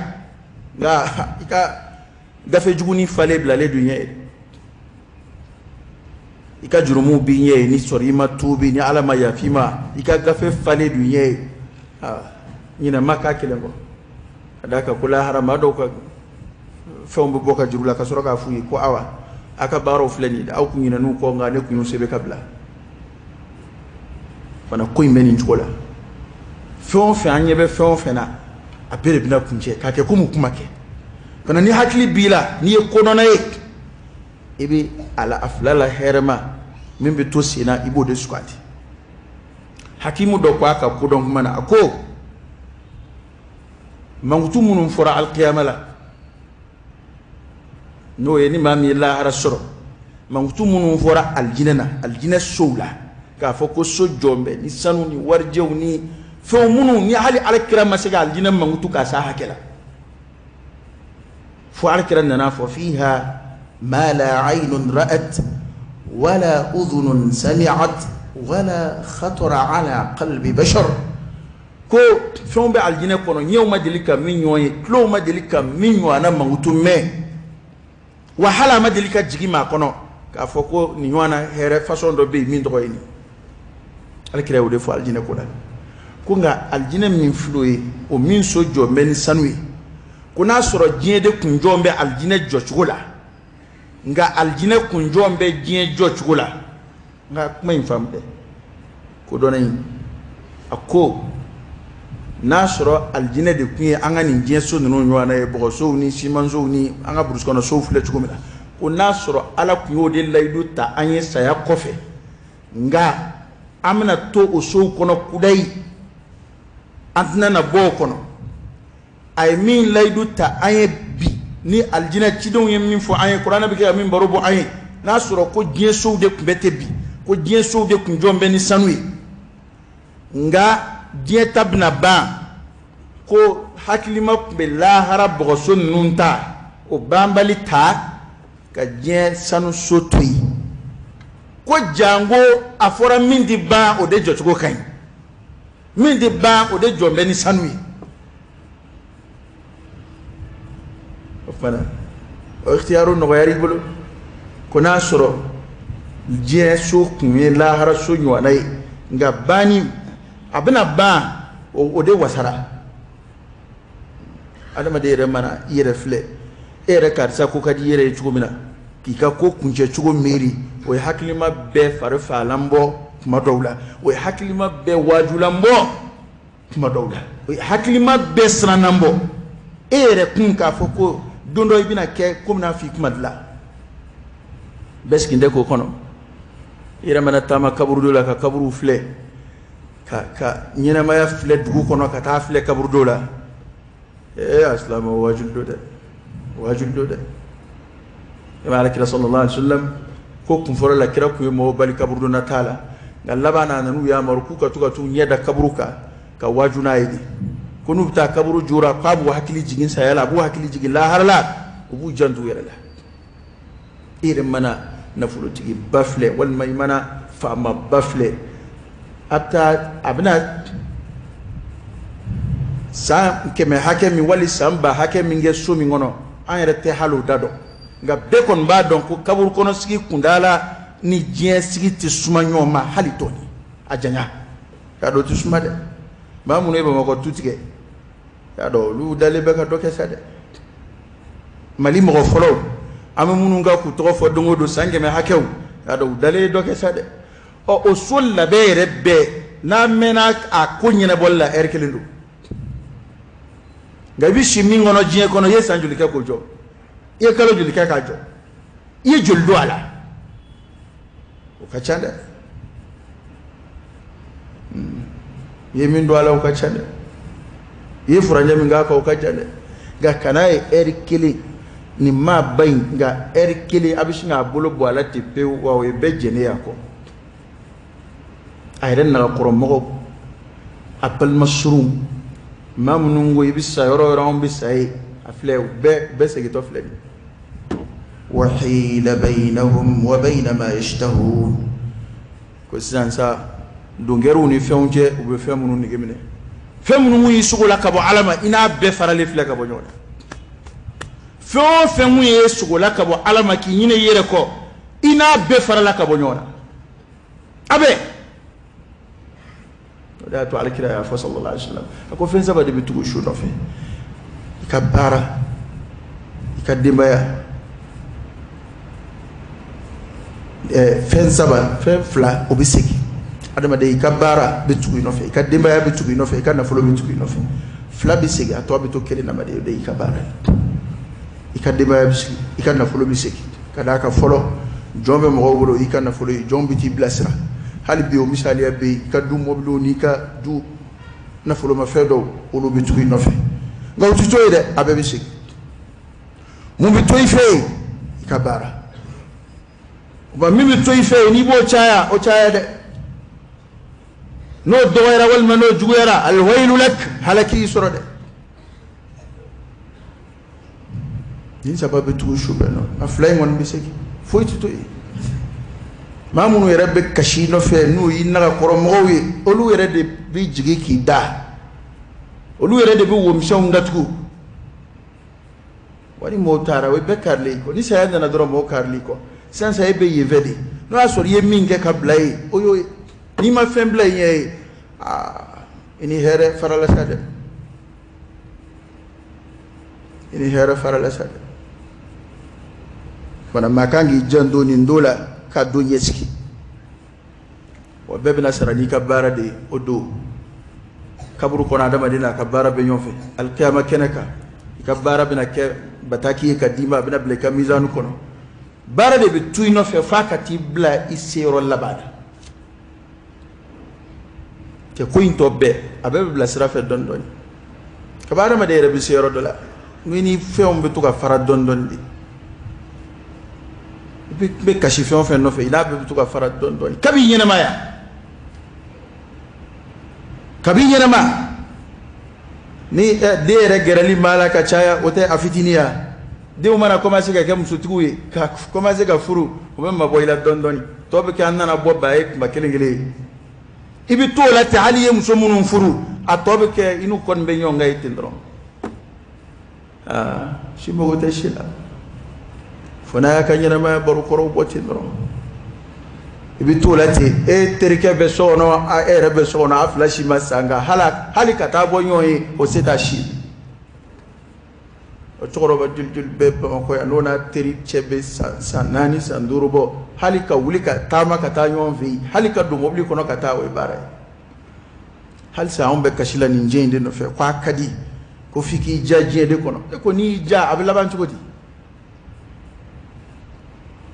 Nka i ka gafe jugunin falen bilalen don ɲɛ ye, i ka jurumuw b'i ɲɛ ye, ni sɔrɔ i ma tuubi, ni Ala ma yafa i ma, i ka gafe falen don ɲɛ ye. Ɲinɛ ma k'a kelen kɔ, ka d'a kan ko lahara, maa dɔw ka fɛnw bɛ bɔ ka juru la ka sɔrɔ k'a f'u ye ko awa, A ka baaraw filɛ nin ye, aw kun ɲinɛn'u kɔ, nka ne kun y'u sɛbɛn ka bila. Fana ko in bɛ nin cogo la. Fɛn o fɛn, an ɲɛ bɛ fɛn o fɛn na, a bɛɛ de bɛna kuncɛ k'a kɛ komi kuma kɛ. Fana ni hakili b'i la, n'i ye kodɔnna ye, i bɛ a la a fila la hɛrɛma min bɛ to sen na, i b'o de suganti. Hakimu dɔ ko a ka kodɔn kuma na, a ko mankutu minnu fɔra alikiyama la, n'o ye ni maa min ye lahara sɔrɔ, mankutu minnu fɔra alijinɛ na, alijinɛ sow la, k'a fɔ ko so jɔn bɛ ni sanu ni warijɛw ni fɛnw minnu ni hali alakira ma se ka alijinɛ mankutu k'a s'a hakɛ la, fo alakira nana fɔ fiha ma la aynun ra'at wala udhunun sami'at wala khatara ala qalbi bashar. Ko fɛnw bɛ alijinɛ kɔnɔ, ɲɛw ma deli ka min ɲɔgɔn ye, tulow ma deli ka min ɲɔgɔnna mankutu mɛn, wa hali a ma deli ka jigin maa kɔnɔ k'a fɔ ko nin ɲɔgɔnna hɛrɛ fasɔn dɔ bɛ yen min tɔgɔ ye nin. Alakira y'o de fɔ alijinɛ ko la. Ko nka alijinɛ min filɛ ye, o min so jɔ bɛ ni sanu ye, ko n'a sɔrɔ diɲɛ de kun jɔ bɛ alijinɛ jɔcogo la, nka alijinɛ kun jɔ bɛ diɲɛ jɔcogo la. Nka kuma in faamu dɛ, ko dɔnna in a ko n'a sɔrɔ alijinɛ de kun ye an ka nin diɲɛ so ninnu ɲɔgɔnna ye, bɔgɔsow ni simansow ni an ka burusi kɔnɔ sow filɛ cogo min na, ko n'a sɔrɔ Ala kun y'o de layidu ta an ye saya kɔfɛ, nka an bɛna to o sow kɔnɔ kudayi, an tɛna na bɔ o kɔnɔ. A ye min layidu ta an ye bi ni alijinɛ cidenw ye min fɔ an ye, kuranɛ bɛ kɛ ka min baro bɔ an ye, n'a sɔrɔ ko diɲɛ sow de tun bɛ ten bi, ko diɲɛ sow de kun jɔn bɛ ni sanu ye, nka diɲɛ ta bɛna ban, ko hakilima tun bɛ lahara bɔgɔso ninnu ta, o banbali ta ka diɲɛ sanuso to yen, ko janko a fɔra min tɛ ban o de jɔcogo ka ɲi, min tɛ ban o de jɔn bɛ ni sanu ye. O fana o ikhtiyaru nɔgɔyara i bolo. Ko n'a sɔrɔ diɲɛ so kun ye lahara so ɲɔgɔnna ye, nka banni a bɛna ban, o de wasara. Adamaden yɛrɛ mana i yɛrɛ filɛ, e yɛrɛ karisa ko ka di i yɛrɛ ye cogo min na, k'i ka ko kuncɛ cogo miiri, o ye hakilima bɛɛ fari faalan bɔ kuma dɔw la, o ye hakilima bɛɛ waajulan bɔ kuma dɔw la, o ye hakilima bɛɛ sirannan bɔ. E yɛrɛ kun k'a fɔ ko don dɔ i bɛna kɛ komi n'a fɔ i kuma dilan, bɛɛ sigilen tɛ k'o kɔnɔ. I yɛrɛ mana taama kaburudo la ka kaburuw filɛ, ka ɲɛnamaya filɛ dugu kɔnɔ ka taa filɛ kaburudo la, ee a silamɛ waajuli don dɛ, waajuli don dɛ. E ma alakira sallallahu alaihi wasallam ko kun fɔlɔ la, kira kun ye mɔgɔw bali kaburudo na t'a la, nka laban na a nan'u yamaru k'u ka to ka t'u ɲɛ da kaburu kan ka waaju n'a ye de, ko n'u bɛ taa kaburu jora k'a b'u hakili jigin saya la, a b'u hakili jigin lahara la, u b'u janto u yɛrɛ la. I yɛrɛ mana nafolotigi ba filɛ walima i mana faama ba filɛ, a bɛ taa a bɛna san 100 hakɛ min wali san 1000 hakɛ min kɛ so min kɔnɔ, an yɛrɛ tɛ hali o da dɔn, nka bɛɛ kɔni b'a dɔn ko kaburu kɔnɔ sigi kuntaala ni diɲɛ sigi tɛ suma ɲɔgɔn ma hali dɔɔni, a janya k'a dɔn o tɛ suma dɛ. Maa minnu ye Bamakɔ tu tigɛ, k'a dɔn olu dalen bɛ ka dɔ kɛ sa dɛ. Mali mɔgɔ fɔlɔw, an bɛ minnu kan k'u tɔgɔ fɔ don o don san 100 hakɛw, k'a dɔn u dalen ye dɔ kɛ sa dɛ. Ɔ o so labɛn yɛrɛ bɛɛ n'a mɛnna a ko ɲɛnabɔli la, ɛri kelen don. Nka i bɛ si min kɔnɔ diɲɛ kɔnɔ, i ye san joli kɛ k'o jɔ, i ye kalo joli kɛ k'a jɔ, i ye joli don a la, o ka ca dɛ. I ye min don a la, o ka ca dɛ. I ye furancɛ min k'a kan, o ka ca dɛ. Nka kana ye ɛri kelen nin maa ba in, nka ɛri kelen a bɛ sin k'a bolo bɔ a la ten pewu, wa o ye bɛɛ jɛnen ye a kɔ. A yɛrɛ nagakɔrɔmɔgɔw, a balima surunw, maa minnu ko i bɛ sa yɔrɔ o yɔrɔ, anw bɛ sa yen, a filɛ u bɛɛ segintɔ filɛ nin ye. Wahila bainahum wa baina ma yashtahun. Ko sisan sa donkɛriw ni fɛnw cɛ, u bɛ fɛn minnu nege minɛ, fɛn minnu y'i sogo la ka bɔ Ala ma, i n'a bɛɛ faralen filɛ ka bɔ ɲɔgɔn na. Fɛn o fɛn mun ye sogo la ka bɔ Ala ma k'i ɲinɛ i yɛrɛ kɔ, i n'a bɛɛ farala ka bɔ ɲɔgɔn na. A bɛɛ. O de y'a to Alakira y'a fɔ sallallahu alaihi wasallam, a ko fɛn saba de bɛ tugu su nɔfɛ: i ka baara, i ka denbaya, Fɛn saba, fɛn fila, o bɛ segin. Adamaden, i ka baara bɛ tugu i nɔfɛ, i ka denbaya bɛ tugu i nɔfɛ, i ka nafolo bɛ tugu i nɔfɛ. Fila bɛ segin, a tɔ bɛ to kelen na. O de y'i ka baara ye. I ka denbaya bɛ segin, i ka nafolo bɛ segin. Ka d'a kan fɔlɔ, jɔn bɛ mɔgɔw bolo, i ka nafolo ye, jɔn bɛ t'i bilasira. Hali bi o misaliya bɛ yen, i ka du mɔbiliw n'i ka du nafolomafɛn dɔw, olu bɛ tugu i nɔfɛ. Nka o tɛ to yen dɛ, a bɛɛ bɛ segin. Mun bɛ to i fɛ yen? I ka baara. Wa min bɛ to i fɛ yen, n'i b'o caya, o caya dɛ. N'o dɔgɔyara walima n'o juguyara, alwailu lak, halaki y'i sɔrɔ dɛ. Nin saba bɛ tugu su bɛɛ nɔ, a fila in kɔni bɛ segin, foyi tɛ to yen. Maa minnu yɛrɛ bɛ kasi i nɔfɛ, n'u y'i nagakɔrɔ mɔgɔw ye, olu yɛrɛ de bɛ jigin k'i da, olu yɛrɛ de bɛ womisɛnw datugu. Wa ni mɔgɔw taara, o ye bɛɛ karilen i kɔ. Ni saya nana dɔrɔn, mɔgɔw karilen i kɔ. Sisan sa, e bɛ yen fɛ de, n'o y'a sɔrɔ i ye min kɛ ka bila yen, o y'o ye. N'i ma fɛn bila i ɲɛ ye, aa, i ni hɛrɛ farala sa dɛ, i ni hɛrɛ farala sa dɛ. Fana maa kan k'i janto nin don la, ka don ɲɛsigi. Wa bɛɛ bɛna sara n'i ka baara de ye o don. Kaburu kɔnɔ, adamaden n'a ka baara bɛ ɲɔgɔn fɛ. Alikiyama kɛnɛ kan, i ka baara bɛna kɛ bataki ye ka d'i ma, a bɛna bila i ka mizani kɔnɔ. Baara de bɛ to i nɔfɛ f'a ka t'i bila i seyɔrɔ laban na. Cɛ, ko in tɔ bɛɛ, a bɛɛ bɛ bila sira fɛ dɔɔni dɔɔni. Kaba adamaden yɛrɛ bɛ se yɔrɔ dɔ la, ni fɛnw bɛ to ka fara dɔɔni dɔɔni de. I bɛ kasi fɛn o fɛn nɔfɛ, i n'a bɛɛ bɛ to ka fara dɔɔni dɔɔni kabi ɲɛnɛmaya, kabi ɲɛnɛma. Ni den yɛrɛ gɛrɛli b'a la ka caya, o tɛ a fitinin ya. Denw mana commencer ka kɛ musotigiw ye, ka commencer ka furu, o bɛ mabɔ i la dɔɔni dɔɔni. Tɔ bɛ kɛ an nana bɔ ba ye kuma kelen kelen ye. I bɛ to o la ten. Hali i ye muso minnu furu, a tɔ bɛ kɛ i n'u kɔni bɛ ɲɔgɔn kan ye ten dɔrɔn. Aa, si mago tɛ si la, fo n'a y'a ka ɲɛnamaya baro kɔrɔw bɔ ten dɔrɔn. I bɛ t'o la ten. E terikɛ bɛ so kɔnɔ, e yɛrɛ bɛ so kɔnɔ, a fila si ma sa, nka hali ka taa bɔ ɲɔgɔn ye, o se t'a si. O cɛkɔrɔba joli joli bɛ Bamakɔ yan, n'o n'a teri cɛ bɛ san 4, san 5 bɔ, hali ka wuli ka taama ka taa ɲɔgɔn fɛ yen, hali ka don mobili kɔnɔ ka taa, o ye baara ye. Halisa anw bɛ kasi la nin diɲɛ in de nɔfɛ, ko a ka di, ko f'i k'i ja diɲɛ de kɔnɔ. E ko n'i y'i ja, a bɛ laban cogo di?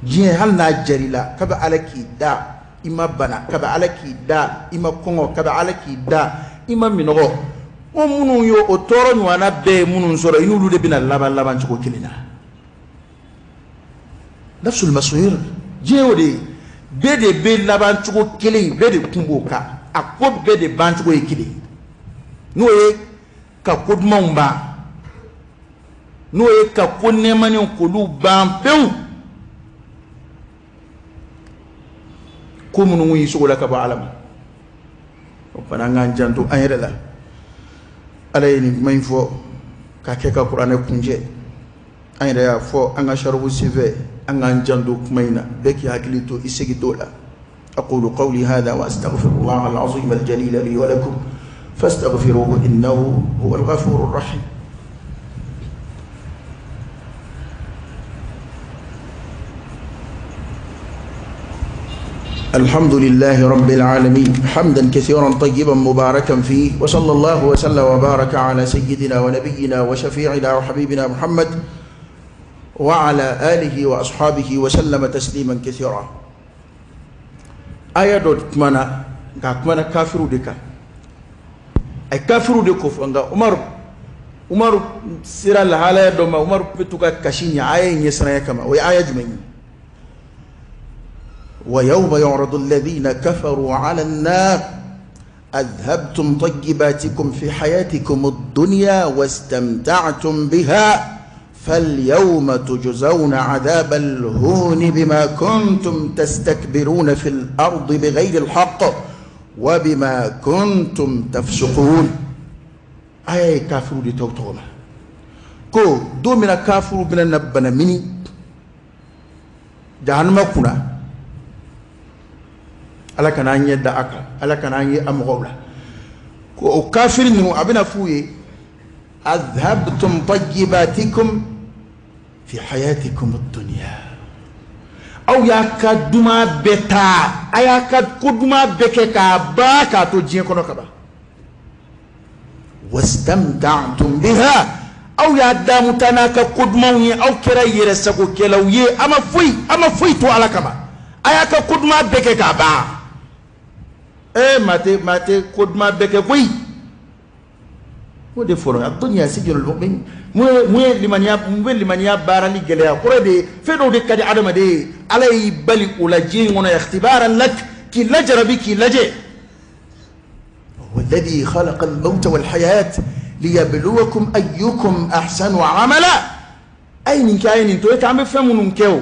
Diɲɛ, hali n'a jar'i la, kabi Ala k'i da i ma bana, kabi Ala k'i da i ma kɔngɔ, kabi Ala k'i da i ma minɔgɔ, ko minnu ye o tɔɔrɔ ɲɔgɔnna bɛɛ ye minnu sɔrɔ, i n'olu de bɛna laban laban cogo kelen na. Nafsul masir, diɲɛ y'o de ye. Bɛɛ de bɛ laban cogo kelen, bɛɛ de kun b'o kan. A ko bɛɛ de ban cogo ye kelen, n'o ye ka ko dumanw ban, n'o ye ka ko nɛɛmaninw k'olu ban pewu, ko minnu y'i sogo la ka bɔ Ala ma. O fana, an k'an janto an yɛrɛ la. Ala ye nin kuma in fɔ k'a kɛ ka kuranɛ kuncɛ. An yɛrɛ y'a fɔ an ka saribu senfɛ, an k'an janto kuma in na, bɛɛ k'i hakili to i segin dɔw la. أقول قولي هذا وأستغفر الله العظيم الجليل لي ولكم فاستغفروه إنه هو الغفور الرحيم. الحمد لله رب العالمين، حمدا كثيرا طيبا مباركا فيه، وصلى الله وسلم وبارك على سيدنا ونبينا وشفيعنا وحبيبنا محمد وعلى آله وأصحابه وسلم تسليما كثيرا. Aya dɔ kumana, nka a kumana kafiru de kan, a ye kafiru de ko fɔ. Nka Umaru sera lahalaya dɔ ma, Umaru bɛ to ka kasi ɲɛ aya in ɲɛsiranya kama. O ye aya jumɛn ye? ويوم يعرض الذين كفروا على النار أذهبتم طيباتكم في حياتكم الدنيا واستمتعتم بها فاليوم تجزون عذاب الهون بما كنتم تستكبرون في الأرض بغير الحق وبما كنتم تفسقون. آية كافروا دي توتوما ko don min na kafiru bɛna na bana mini jahanama kunna. Ala kana an ɲɛ da a kan, Ala kana an ye a mɔgɔw la. Ko o kafiri ninnu, a bɛna f'u ye: adhabtum tayyibatikum fi hayatikum ad-dunya, Aw y'a ka duman bɛɛ ta, a y'a ka ko duman bɛɛ kɛ k'a ban k'a to diɲɛ kɔnɔ ka ban. Wastamta'tum biha, aw y'a damu ta n'a ka ko dumanw ye, aw kɛra yɛrɛsagokɛlaw ye, a ma foyi to Ala kama, a y'a ka ko duman bɛɛ kɛ k'a ban. Maa tɛ ko duman bɛɛ kɛ koyi. O de fɔlɔ a dunya sijnul mu'min. Mun ye limaniya, mun bɛ limaniya baarali gɛlɛya? Kɔrɔ de fɛn dɔw de ka di adamaden ye, Ala y'i bali o la diɲɛ in kɔnɔ, ikhtibaran lak, k'i lajarabi, k'i lajɛ. Walladhi khalaqa al-mawta wal-hayat liyabluwakum ayyukum ahsanu amala. A ye nin kɛ, a ye nin to yen, k'an bɛ fɛn minnu kɛ o,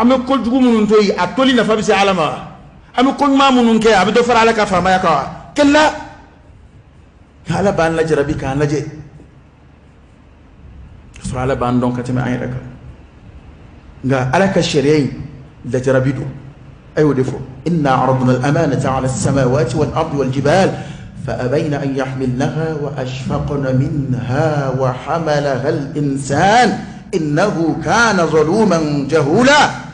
an bɛ kojugu minnu to yen, a toli nafa bɛ se Ala ma wa? An bɛ ko ɲuman minnu kɛ, a bɛ dɔ fara Ala ka faamaya kan wa? Kalla. Ala b'an lajarabi k'an lajɛ, sɔrɔ Ala b'an dɔn ka tɛmɛ an yɛrɛ kan. Nka Ala ka sariya in lajarabi don, a y'o de fɔ. Inna aradna al-amanata ala as-samawati wal-ardi wal-jibal fa abayna an yahmilnaha wa ashfaqna minha wa hamalaha al-insan innahu kana zaluman jahula.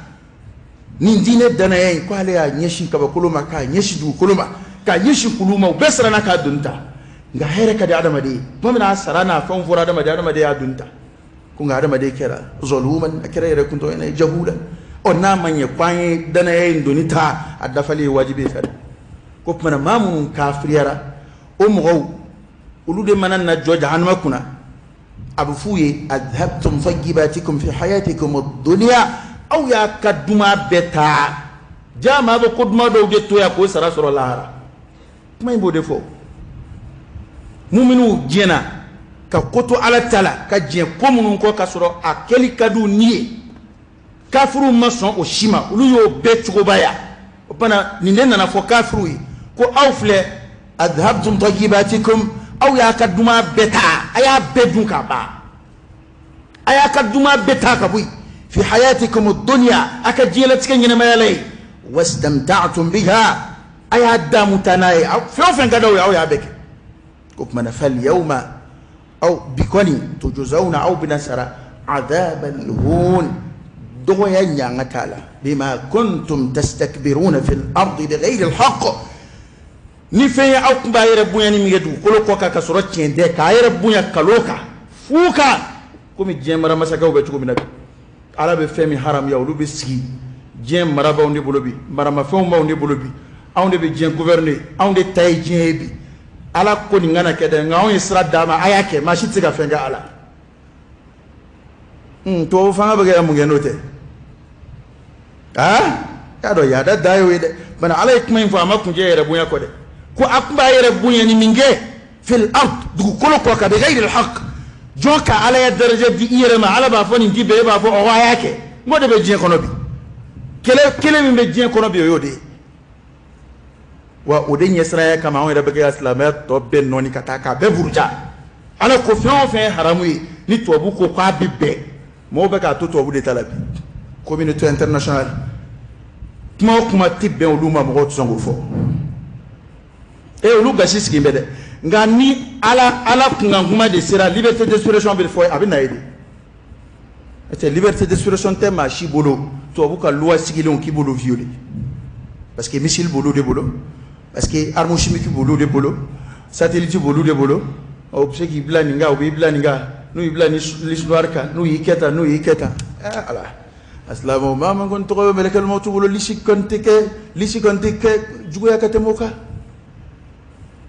Nin diinɛ danaya in, ko ale y'a ɲɛsin kabakolo ma, k'a ɲɛsin dugukolo ma, k'a ɲɛsin kulu ma, u bɛɛ siranna k'a doni ta. Nka hɛrɛ ka di adamaden ye, tuma min na a sara n'a fɛnw fɔra adamaden, adamaden y'a doni ta. Ko nka adamaden kɛra zaluman, a kɛra yɛrɛ kuntɔ ye, jahula. Ɔ n'a ma ɲɛ ko an ye danaya in doni ta, a dafali ye wajibi ye fɛnɛ. Ko tuma na maa minnu kafiriyara, o mɔgɔw olu de mana na jɔ jahanama kunna, a bɛ f'u ye adhabtum tayyibatikum fi hayatikum ad-dunya, aw y'a ka duman bɛɛ ta. Jaa maa bɛ ko duman dɔw de to yan k'o sara sɔrɔ lahara. Kuma in b'o de fɔ. Muminu diɲɛna ka ko to Ala ta la, ka diɲɛ ko minnu kɔ ka sɔrɔ a kɛli ka d'u ni ye, kafiruw ma sɔn o si ma, olu y'o bɛɛ cogobaya. O fana nin de nana fɔ kafiruw ye ko aw filɛ adhabtum tayyibatikum, aw y'a ka duman bɛɛ ta, a y'a bɛɛ dun k'a ban, a y'a ka duman bɛɛ ta ka bɔ yen. Fi hayatikum ad-dunya, a ka diɲɛlatigɛ ɲɛnamaya la yen. Wastamta'tum biha, a y'a damu ta n'a ye, fɛn o fɛn ka d'aw ye aw y'a bɛɛ kɛ. Ko tuma na fal yawma, aw bi kɔni tujzawna, aw bɛna sara adhabal hun, dɔgɔya ɲanga t'a la. Bima kuntum tastakbiruna fil ardi bighayri al-haqq. Ni fɛn ye aw tun b'a yɛrɛ bonya ni min kɛ dugukolo kɔ kan ka sɔrɔ tiɲɛ tɛ, k'a yɛrɛ bonya kalo kan, fu kan, komi diɲɛ mara masakɛw bɛ cogo min na bi. Ala bɛ fɛn min haramuya, olu bɛ sigi diɲɛ mara b'anw de bolo bi, maramafɛnw b'anw de bolo bi, anw de bɛ diɲɛ gouverner, anw de ta ye diɲɛ ye bi. Ala ko nin kana kɛ dɛ, nka anw ye sira d'a ma, a y'a kɛ, maa si tɛ se ka fɛn kɛ ala. Tubabu fanga bɛ kɛ mun kɛ n'o tɛ? Aa, y'a dɔn yaada da y'o ye dɛ. Bana Ala ye kuma in fɔ, a ma kuncɛ yɛrɛ bonya kɔ dɛ. Ko a tun b'a yɛrɛ bonya ni min kɛ fil ard, dugukolo kɔ kan, bi ghayri al-haqq. Jɔn ka Ala ya daraja di i yɛrɛ ma, Ala b'a fɔ nin ti bɛn, e b'a fɔ ɔwɔ a y'a kɛ. N k'o de bɛ diɲɛ kɔnɔ bi. Kɛlɛ kelen min bɛ diɲɛ kɔnɔ bi, o y'o de ye. Wa o de ɲɛsiranya kama anw yɛrɛ bɛ kɛ ka silamɛya tɔ bɛɛ nɔni ka taa k'a bɛɛ buruja. Ala ko fɛn o fɛn ye haramu ye, ni tubabu ko k'a bɛ bɛn, mɔgɔw bɛ k'a to tubabu de ta la bi. Communauté internationale, kuma o kuma tɛ bɛn olu ma, mɔgɔw tɛ sɔn k'o fɔ. Olu gasi sigi bɛ dɛ. Nka ni Ala kunkan kuma de sera, liberté d'expression bɛ fɔ, a bɛ na ye de. Parce que liberté d'expression tɛ maa si bolo, tubabu ka loi sigilenw k'i b'olu violer. Parce que missile b'olu de bolo, parce que arme chimique b'olu de bolo, satellite b'olu de bolo. O bɛ se k'i bila nin kan, o b'i bila nin kan, n'u y'i bila liste noire kan, n'u y'i kɛ tan, n'u y'i kɛ tan. Ala. Asilamɛw, maa min kɔni tɔgɔ bɛ mɛlɛkɛli mawutu bolo, lisi kɔni tɛ kɛ, lisi kɔni tɛ kɛ juguya ka tɛmɛ o kan.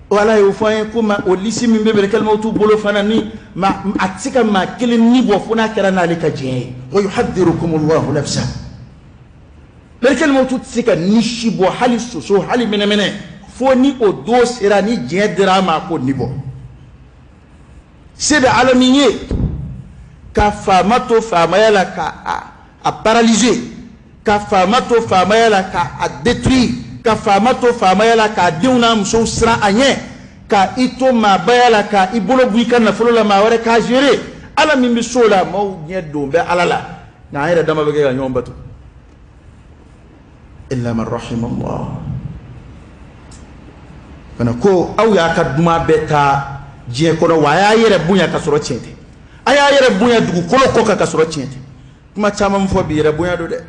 O Ala y'o fɔ an ye ko ma o lisi min bɛ mɛlɛkɛli mawutu bolo fana, ni ma a tɛ se ka maa kelen ni bɔ fo n'a kɛra n'ale ka diɲɛ ye. Wa yuhadhdhirukumullahu nafsa. Mɛlɛkɛli mawutu tɛ se ka ni si bɔ, hali soso, hali mɛnɛmɛnɛ, fo ni o don sera, ni diɲɛ dira a ma k'o ni bɔ. Se bɛ Ala min ye ka faama to faamaya la ka a paralyser, ka faama to faamaya la ka a détruire, ka faama to faamaya la k'a denw n'a musow siran a ɲɛ, ka i to maabaya la ka i bolo bɔ i ka nafolo la maa wɛrɛ k'a gérer. Ala min bɛ so la, maaw ɲɛ don bɛ Ala la, nka an yɛrɛ dama bɛ kɛ ka ɲɔgɔn bato. Illa man rahima Allah. Kana ko aw y'a ka duman bɛɛ ta diɲɛ kɔnɔ, wa a y'a yɛrɛ bonya ka sɔrɔ tiɲɛ tɛ. A y'a yɛrɛ bonya dugukolo kɔ kan ka sɔrɔ tiɲɛ tɛ. Kuma caman fɔ bi, yɛrɛ bonya don dɛ.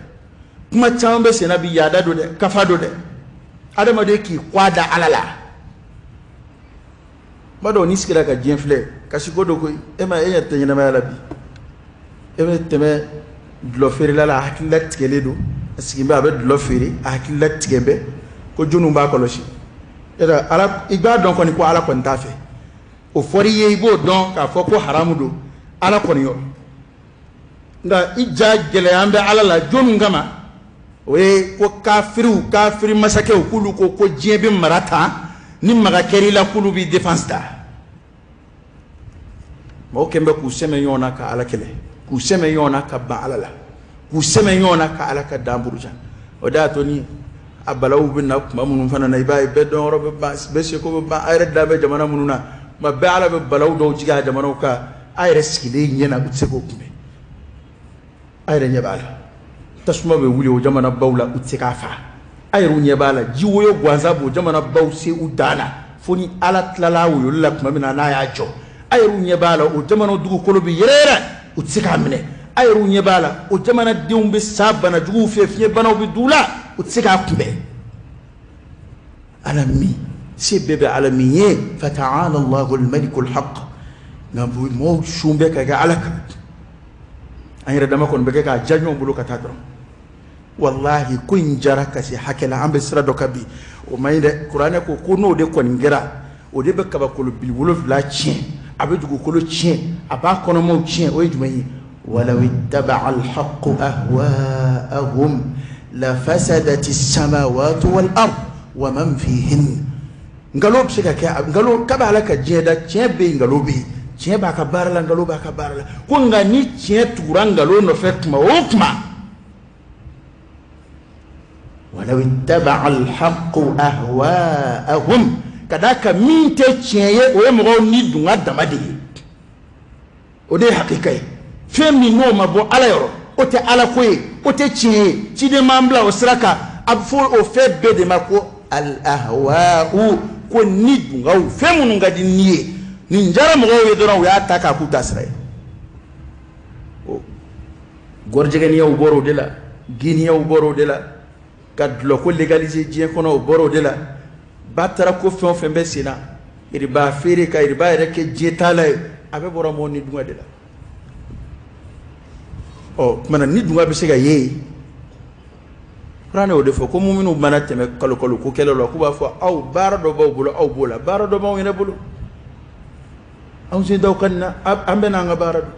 Kuma caman bɛ senna bi, yaada don dɛ, kafa don dɛ. Adamaden k'i kɔ da Ala la. N b'a dɔn n'i sigira ka diɲɛ filɛ, kasiko don koyi. E ma e ɲɛ tɛ ɲɛnamaya la bi. E bɛ tɛmɛ dulɔ feerela la, a hakili latigɛlen don, a sigilen bɛ, a bɛ dulɔ feere, a hakili latigɛ bɛ ko jɔnniw b'a kɔlɔsi. Yala Ala, i b'a dɔn kɔni ko Ala kɔni t'a fɛ. O fɔr'i ye, i b'o dɔn k'a fɔ ko haramu don Ala kɔni yɔrɔ. Nka i ja gɛlɛya bɛ Ala la jɔnniw kama? O ye ko kafiriw, kafiri masakɛw, k'olu ko ko diɲɛ bɛ mara tan, ni maga kɛr'i la k'olu b'i défense ta. Mɔgɔw kɛn bɛ k'u sɛmɛ ɲɔgɔn na ka Ala kɛlɛ, k'u sɛmɛ ɲɔgɔn na ka ban Ala la, k'u sɛmɛ ɲɔgɔn na ka Ala ka dan buruja. O de y'a to ni a balawu bɛ na tuma minnu fana na, i b'a ye bɛɛ dɔnyɔrɔ bɛ ban, bɛɛ seko bɛ ban. A yɛrɛ da bɛ jamana minnu na, tuma bɛɛ Ala bɛ balawu dɔw jigin a jamanaw kan, a yɛrɛ sigilen ɲɛ na, u tɛ se k'o kunbɛn. A yɛrɛ ɲɛ b'a la, tasuma bɛ wuli o jamana baw la, u tɛ se k'a fa. A yɛrɛ ɲɛ b'a la, ji woyo gansan b'o jamana baw se u dan na, fo ni Ala tilala a woyoli la tuma min na n'a y'a jɔ. A yɛrɛ ɲɛ b'a la, o jamana dugukolo bɛ yɛrɛ yɛrɛ, u tɛ se k'a minɛ. A yɛrɛ ɲɛ b'a la, o jamanadenw bɛ sa bana juguw fɛ, fiɲɛbanaw bɛ d'u la, u tɛ se k'a kunbɛn. Ala min se bɛɛ bɛ Ala min ye, fata'ala Allahu al-malikul haqq. Nka mɔgɔw sun bɛ ka kɛ Ala kan. An yɛrɛ dama kɔni bɛ kɛ k'a ja ɲɔgɔn bolo ka taa dɔrɔn. Walahi ko in jara ka se hakɛ la, an bɛ sira dɔ kan bi, o man ɲi dɛ. Kuranɛ ko ko n'o de kɔni kɛra, o de bɛ kabakolo bili wolonfila tiɲɛ, a bɛ dugukolo tiɲɛ, a b'a kɔnɔmaw tiɲɛ. O ye jumɛn ye? Walaw ittaba'a al-haqqu ahwa'ahum lafasadati as-samawati wal ard wa man fihin. Nkalon bɛ se ka kɛ, nkalon kabi Ala ka diɲɛ da, tiɲɛ bɛ yen, nkalon bɛ yen. Tiɲɛ b'a ka baara la, nkalon b'a ka baara la. Ko nka ni tiɲɛ tugura nkalon nɔfɛ tuma o tuma, walaw ittaba'a al-haqqu ahwa'ahum, ka d'a kan min tɛ tiɲɛ ye, o ye mɔgɔw ni dunga dama de ye. O de ye hakika ye. Fɛn min n'o ma bɔ Ala yɔrɔ, o tɛ Ala ko ye, o tɛ tiɲɛ ye, ciden m'an bila o sira kan, a bɛ fɔ o fɛn bɛɛ de ma ko al-ahwa'u, ko ni dungaw, fɛn minnu ka di ni ye. Nin jara mɔgɔw ye dɔrɔn, u y'a ta k'a k'u ta sira ye. O gɔrijɛgɛniyaw bɔra o de la, giniyaw bɔra o de la, ka dulɔko légaliser diɲɛ kɔnɔ, o bɔra o de la. Ba taara ko fɛn o fɛn bɛ sen na, iriba feere ka iriba yɛrɛ kɛ diɲɛ taala ye, a bɛɛ bɔra mɔgɔw ni dunga de la. Ɔ tuma na ni dunga bɛ se ka ye, Kuranɛ y'o de fɔ ko minnu mana tɛmɛ kalo kalo ko kɛlɛ la, k'u b'a fɔ aw baara dɔ b'aw bolo, aw b'o la, baara dɔ b'anw yɛrɛ bolo, anw sen t'aw ka nin na, an bɛ n'an ka baara dɔn.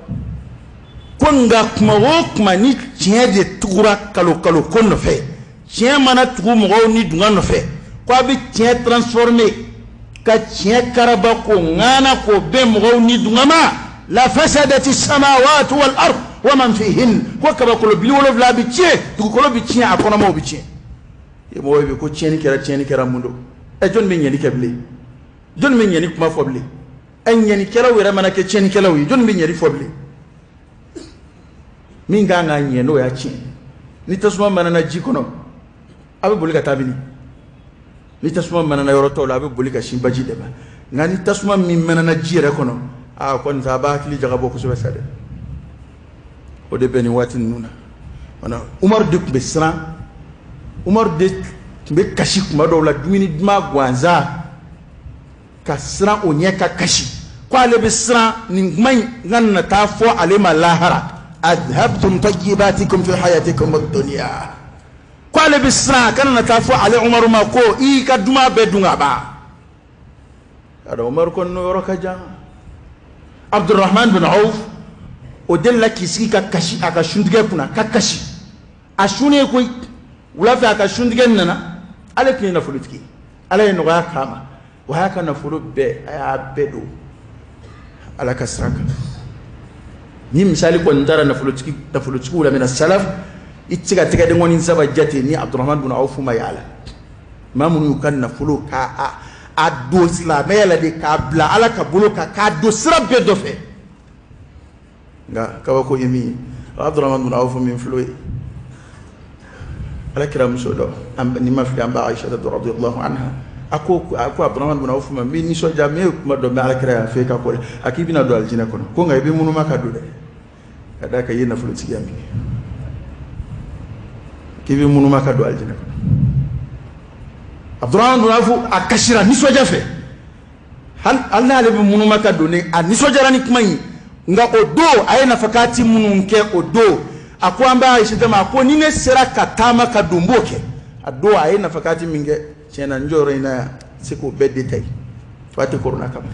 Ko nka kuma o kuma ni tiɲɛ de tugura kalo kalo ko nɔfɛ, tiɲɛ mana tugu mɔgɔw ni dunga nɔfɛ, ko a bɛ tiɲɛ transformer ka tiɲɛ karaba k'o ŋana k'o bɛn mɔgɔw ni dunga ma, la fasadati samawati wal ard wa man fihin, ko kabakolo 70 bɛ tiɲɛ, dugukolo bɛ tiɲɛ, a kɔnɔmaw bɛ tiɲɛ. E mɔgɔw bɛ ko tiɲɛni kɛra, tiɲɛni kɛra mun don? Ɛ jɔnni bɛ ɲɛni kɛ bilen? Jɔnni bɛ ɲɛni kuma fɔ bilen? Ɛ ɲɛnikɛlaw yɛrɛ mana kɛ tiɲɛnikɛlaw ye, jɔnni bɛ ɲɛni fɔ bilen? Min kan ka ɲɛ n'o y'a tiɲɛ. Ni tasuma manana ji kɔnɔ, a bɛ boli ka taa mini? Ni tasuma manana yɔrɔ tɔw la, a bɛ boli ka sin baji de ma. Nka ni tasuma min manana ji yɛrɛ kɔnɔ, aa kɔni sa, a b'a hakili jagabɔ kosɛbɛ sa dɛ. O de bɛ nin waati ninnu na. Wala Umaru de tun bɛ siran, Umaru de tun bɛ kasi kuma dɔw la, dumuni duman gansan ka siran o ɲɛ ka kasi, ko ale bɛ siran nin kuma in ka na taa fɔ ale ma lahara, adhabtum tayyibatikum fi hayatikum ad-dunya, ko ale bɛ siran a kana na taa fɔ ale Umaru ma ko i ka duman bɛɛ dun ka ban. A Umaru kɔni n'o yɔrɔ ka jan. Abdurrahman bin Auf o delila k'i sigi ka kasi a ka suntigɛ kunna, ka kasi a sunnen koyi. Wula fɛ a ka suntigɛ nana, ale tun ye nafolotigi ye, Ala ye nɔgɔya k'a ma, wa a y'a ka nafolo bɛɛ, a y'a bɛɛ don Ala ka sira kan. Ni misali kɔni taara nafolotigiw la mina salaf, i tɛ se ka tɛgɛdenkɔni saba jate ni Abdurrahman bin Auf ma y'a la. Maa minnu y'u ka nafolo k'a a don silamɛya la de, k'a bila Ala ka bolo kan, k'a don sira bɛɛ dɔ fɛ. Nka kabako ye min ye, Abdurrahman bin Auf min filɛ o ye, Ala kira muso dɔ, ni ma fili an ba Aisha radiyallahu anha, a ko Abdurrahman bin Auf ma, n b'i nisɔndiya, n ye kuma dɔ mɛn Ala kira yan fɛ ka ko a k'i bɛna don alijinɛ kɔnɔ, ko nka i bɛ munuma ka don dɛ, ka d'a kan i ye nafolotigiya min kɛ. K'i bɛ munuma ka don alijinɛ kɔnɔ. Abdurahman bin Awfu a kasira nisɔndiya fɛ, hali n'ale bɛ munuma ka don, ne a nisɔndiyara ni kuma in. Nka o don a ye nafakati minnu kɛ o don, a ko an b'a Ayisata ma, a ko ni ne sera ka taama ka don, n b'o kɛ. A don a ye nafakati min kɛ, tiɲɛ na n jɔyɔrɔ in na yan se k'o bɛɛ détaillé waati korona kama.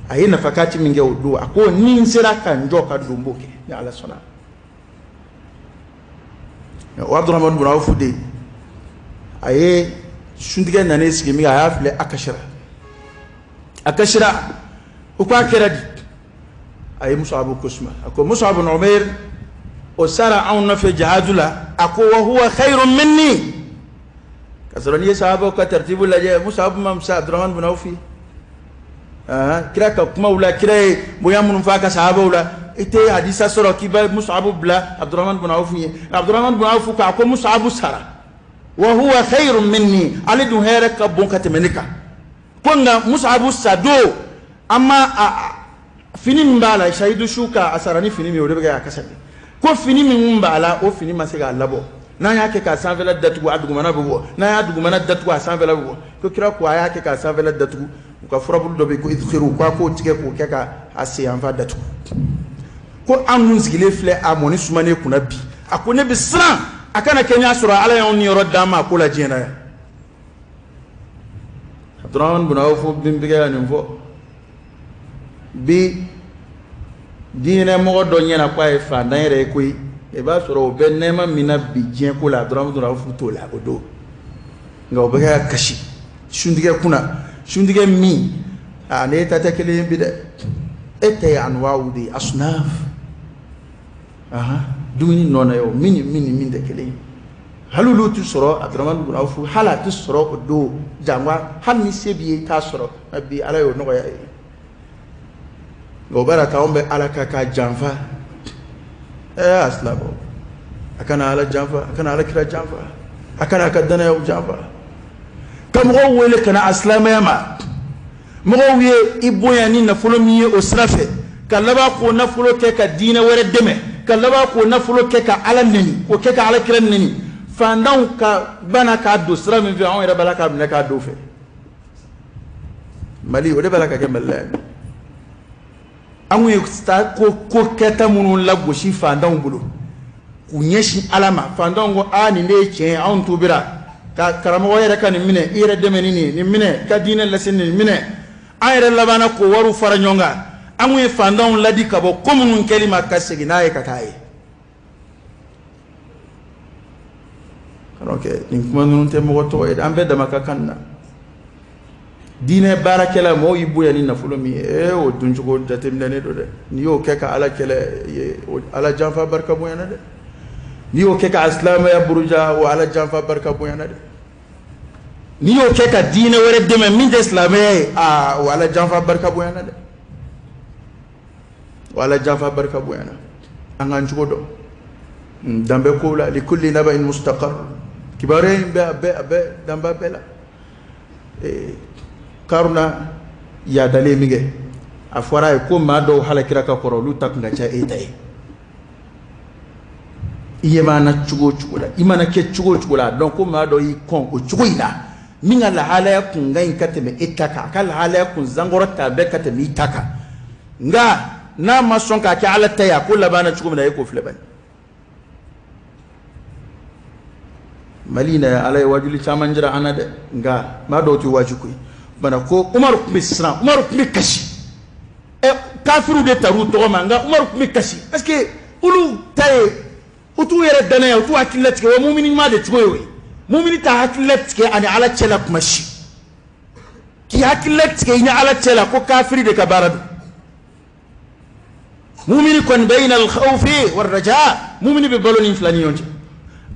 A ye nafakati min kɛ o don, a ko ni n sera ka n jɔ ka don, n b'o kɛ ni Ala sɔnna. O Abdurahman bin Awfu de, a ye suntigɛ nanen sigi min kɛ, a y'a filɛ, a kasira, a kasira. O ko a kɛra di? A ye Musabu ko suma, a ko Musabu bin Umair o sara anw nɔfɛ jihadu la. A ko wa huwa khayrun minni. Ka sɔrɔ n'i ye sahabaw ka tartibu lajɛ, Musabu ma fisa Abdurahman bin Awf ye. Kira ka kumaw la, kira ye bonya minnu fɔ a ka sahabaw la, i tɛ hadisa sɔrɔ k'i bɛ Musabu bila Abdurahman bin Awf ye. Abdurahman bin Awf ko, a ko Musabu sara, wa huwa khayrun minni, ale dun hɛrɛ ka bon ka tɛmɛ ne kan. Ko nka Musabu sa don, an ma a fini min b'a la, sahidu su ka a sara ni fini min ye, o de bɛ kɛ a kasa. Ko fini min b'a la, o fini ma se k'a labɔ. N'an y'a kɛ k'a sanfɛla datugu, a dugumana bɛ bɔ. N'an y'a dugumana datugu, a sanfɛla bɛ bɔ. Ko kira ko a y'a kɛ k'a sanfɛla datugu. U ka furabulu dɔ bɛ yen ko idkhiru, ko a k'o tigɛ k'o kɛ ka a sen yanfan datugu. Ko an dun sigilen filɛ a mɔni sumanen kunna bi. A ko ne bɛ siran a kana kɛ n y'a sɔrɔ Ala y'anw niyɔrɔ d'an ma a ko la diɲɛ na yan. Abdurahman bin Awf bin bɛ kɛ ka nin fɔ bi, diinɛ mɔgɔ dɔ ɲɛna ko a ye fantan yɛrɛ ye koyi. I b'a sɔrɔ o bɛ nɛɛma min na bi diɲɛ ko la, Abdurahman bin Awf t'o la o don. Nka o bɛ kɛ ka kasi suntigɛ kunna, suntigɛ min a ne ta tɛ kelen ye bi dɛ. E ta ye anwaaw de ye, asnaf, dumuni nɔ na ye o, min ni min ni min tɛ kelen ye. Hali olu tɛ sɔrɔ Abdurahman bin Awf, hali a tɛ sɔrɔ o don, jango hali ni se b'i ye i t'a sɔrɔ. Nka bi Ala y'o nɔgɔya ye. Nka o b'a ta anw bɛ Ala ka k'a janfa. A silamɛw, a kana Ala janfa, a kana Ala kira janfa, a kana a ka danayaw janfa. Ka mɔgɔw wele ka na a silamɛya ma, mɔgɔw ye i bonya ni nafolo min ye o sira fɛ, ka laban k'o nafolo kɛ ka diinɛ wɛrɛ dɛmɛ, ka laban k'o nafolo kɛ ka Ala neni, k'o kɛ ka Ala kira neni. Fantanw ka bana k'a don sira min fɛ, anw yɛrɛ b'a la k'a minɛ k'a don fɛ. Mali, o de b'a la ka kɛ Mali la yan. Anw ye ko kɛta minnu lagosi fantanw bolo k'u ɲɛsin Ala ma, fantanw ko aa nin de ye tiɲɛ ye, anw tubira. Ka karamɔgɔ yɛrɛ ka nin minɛ, i yɛrɛ dɛmɛ ni nin, nin minɛ, ka diinɛ lase nin minɛ. An yɛrɛ labanna k'o wariw fara ɲɔgɔn kan. Anw ye fantanw ladi ka bɔ ko minnu kɛli ma, ka segin n'a ye ka taa ye. Donc nin kuma ninnu tɛ mɔgɔ tɔgɔ ye dɛ, an bɛɛ dama ka kan na. Diinɛ baarakɛla, mɔgɔw y'i bonya ni nafolo min ye, o duncogo jateminɛnen don dɛ. N'i y'o kɛ ka Ala kɛlɛ, Ala janfa barika bonyana dɛ. N'i y'o kɛ ka silamɛya buruja, o Ala janfa barika bonyana dɛ. N'i y'o kɛ ka diinɛ wɛrɛ dɛmɛ min tɛ silamɛya ye, aa o Ala janfa barika bonyana dɛ. O Ala janfa barika bonyana. An k'an cogo dɔn. Dan bɛ kow la, likulli naba'in mustaqar. Kibaruya in bɛ a bɛɛ a bɛɛ danba bɛɛ la. Karuna yadalen min kɛ, a fɔra a ye ko maa dɔw halakira ka kɔrɔ, olu ta kun ka ca e ta ye. I ɲɛ b'an na cogo o cogo la, i mana kɛ cogo o cogo la, dɔn ko maa dɔ y'i kɔn o cogo in na, min ka lahalaya kun ka ɲi ka tɛmɛ e ta kan, a ka lahalaya kun sankɔrɔ ta bɛɛ ka tɛmɛ i ta kan. Nka n'a ma sɔn k'a kɛ Ala ta ye, a ko laban na cogo min na, e k'o filɛ bani. Mali in na, Ala ye wajuli caman jira an na dɛ, nka maa dɔw tɛ waju koyi. Bana ko Umaru tun bɛ siran, Umaru tun bɛ kasi. Kafiriw de tar'u tɔgɔ ma, nka Umaru tun bɛ kasi parce que olu ta ye u t'u yɛrɛ danaya, u t'u hakili latigɛ. O mumini ɲuman de cogo ye o ye. Mumini t'a hakili latigɛ ani Ala cɛ la kuma si. K'i hakili latigɛ i ni Ala cɛ la, ko kafiri de ka baara don. Mumini kɔni bayna al-khawfi war-raja, mumini bɛ balo ni fila ni ɲɔgɔn cɛ.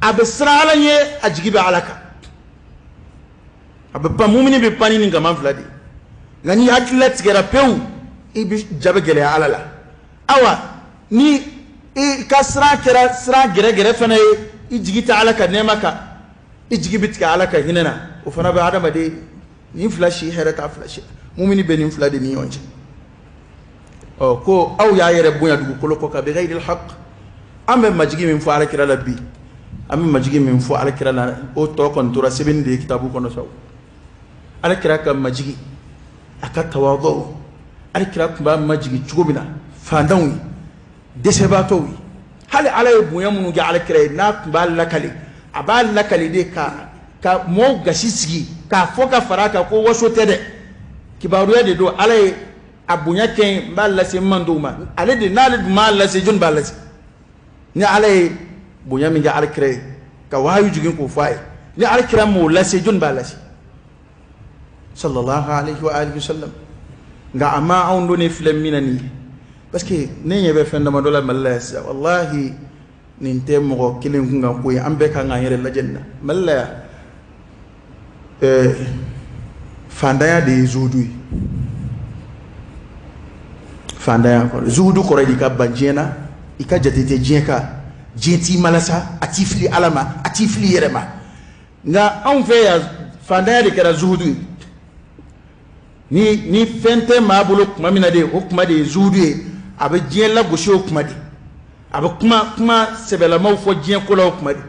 A bɛ siran Ala ɲɛ, a jigi bɛ Ala kan. A bɛ pan, mumini bɛ pan ni nin kaman fila de ye. Nka n'i hakili latigɛra pewu, i bɛ ja bɛ gɛlɛya Ala la. Awa ni i ka siran kɛra siran gɛrɛgɛrɛ fana ye, i jigi tɛ Ala ka nɛɛma kan, i jigi bɛ tigɛ Ala ka hinɛ na, o fana bɛ adamaden nin fila si hɛrɛ t'a fila si. Mumini bɛ nin fila de ni ɲɔgɔn cɛ. Ɔ ko aw y'a yɛrɛ bonya dugukolo kɔ kan bi ghayri al-haqq. An bɛ majigi min fɔ Ala kira la bi, An bɛ majigi min fɔ alakira la, o tɔ kɔni tora sɛbɛnni de ye kitabu kɔnɔ sa. Alakira ka majigi, a ka tawadɔ, alakira tun b'a majigi cogo min na fantanw ye, dɛsɛbaatɔw ye, hali ala ye bonya minnu kɛ alakira ye, n'a tun b'a lakale, a b'a lakale de ka mɔɔw gasi sigi, k'a fɔ ka fara a kan ko waso tɛ dɛ, kibaruya de don, ala ye a bonya kɛ n b'a lase n man dɔw ma, ale de n'ale dun m'a lase, jɔnni b'a lase? Ni ala ye bonya min kɛ alakira ye ka wahayu jigin k'o fɔ a ye, ni alakira m'o lase, jɔnni b'a lase? Sallallahu alayhi wa alihi wa sallam. Nka a ma anw don ne filɛ min na nin ye, parce que ne ɲɛ bɛ fɛn damadɔ la Mali la yan sisan, walahi nin tɛ mɔgɔ kelen kun kan ko ye, an bɛɛ kan k'an yɛrɛ lajɛ nin na. Mali la yan, fantanya de ye zuhudu ye. Fantanya kɔrɔ, zuhudu kɔrɔ ye i ka ban diɲɛ na, i ka jate tɛ diɲɛ kan, diɲɛ t'i malasa, a t'i fili Ala ma, a t'i fili i yɛrɛ ma. Nka anw fɛ yan, fantanya de kɛra zuhudu ye. Ni fɛn tɛ maa bolo tuma min na de, o kuma de ye zuhudu ye, a bɛ diɲɛ lagosi o kuma de, a bɛ kuma sɛbɛlamaw fɔ diɲɛ ko la o kuma de.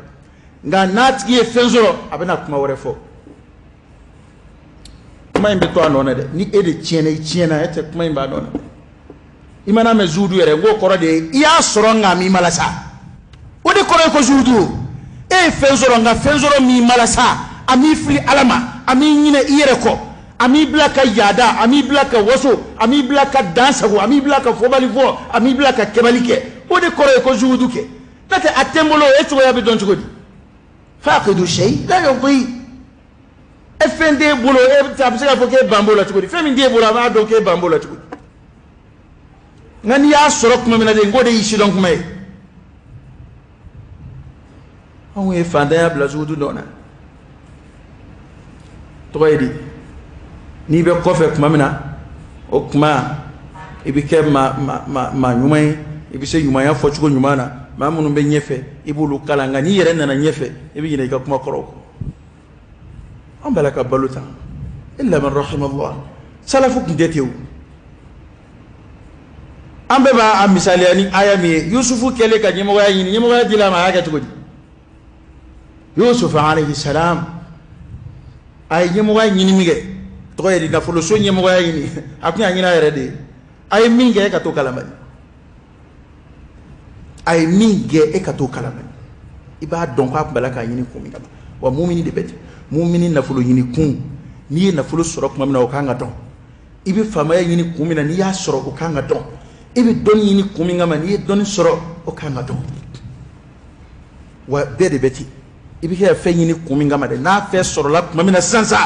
Nka n'a tigi ye fɛn sɔrɔ, a bɛna kuma wɛrɛ fɔ. Kuma in bɛ to a nɔ na dɛ, ni e de tiɲɛna, i tiɲɛna, e tɛ kuma in b'a nɔ na dɛ. I mana mɛn zuhudu yɛrɛ, n k'o kɔrɔ de ye i y'a sɔrɔ nka m'i malasa. O de kɔrɔ ye ko zuhudu. E ye fɛn sɔrɔ nka fɛn sɔrɔ m'i malasa, a m'i fili Ala ma, a m'i ɲinɛ i yɛrɛ kɔ, a m'i bila ka yaada, a m'i bila ka waso, a m'i bila ka dan sago, a m'i bila ka fɔbali fɔ, a m'i bila ka kɛbali kɛ. O de kɔrɔ ye ko zuhudu kɛ. N'o tɛ a tɛ n bolo, e cogoya bɛ dɔn cogo di? Faqidu shay la yu'ti. E fɛn t'e bolo, e a bɛ se k'a fɔ k'e ban b'o la cogo di? Fɛn min t'e bolo, a b'a dɔn k'e ban b'o la cogo di? Nka n'i y'a sɔrɔ tuma min na de, n k'o de y'i sidɔn kuma ye. Anw ye fantanya bila zuhudu nɔ na. Tɔgɔ ye di? N'i bɛ kɔfɛ tuma min na, o tuma i bɛ kɛ maa ɲuman ye, i bɛ se ɲumanya fɔcogo ɲuman na, maa minnu bɛ ɲɛfɛ i b'olu kalan, nka n'i yɛrɛ nana ɲɛfɛ, i bɛ ɲinɛ i ka kuma kɔrɔw kɔ. An b'a la ka balo tan, illa man rahimallah. Salafu tun tɛ ten o. An bɛɛ b'a misaliya ni aya min ye, Yusufu kɛlen ka ɲɛmɔgɔya ɲini, ɲɛmɔgɔya dila a ma, a y'a kɛ cogo di? Yusuf alayhi salam, a ye ɲɛmɔgɔya ɲini min kɛ, tɔgɔ ye di, nafoloso ɲɛmɔgɔya ɲini, a tun y'a ɲini a yɛrɛ de ye. A ye min kɛ, e ka t'o kalama. A ye min kɛ, e ka t'o kalama. I b'a dɔn k'a tun b'a la k'a ɲini kun min kama. Wa mumini de bɛ ten. Mumini nafolo ɲini kun, n'i ye nafolo sɔrɔ tuma min na, o kan ka dɔn. I bɛ faamaya ɲini kun min na, n'i y'a sɔrɔ, o kan ka dɔn. I bɛ dɔnni ɲini kun min kama, n'i ye dɔnni sɔrɔ, o kan ka dɔn. Wa bɛɛ de bɛ ten. I bɛ kɛ ka fɛn ɲini kun min kama dɛ, n'a fɛn sɔrɔla tuma min na sisan sa,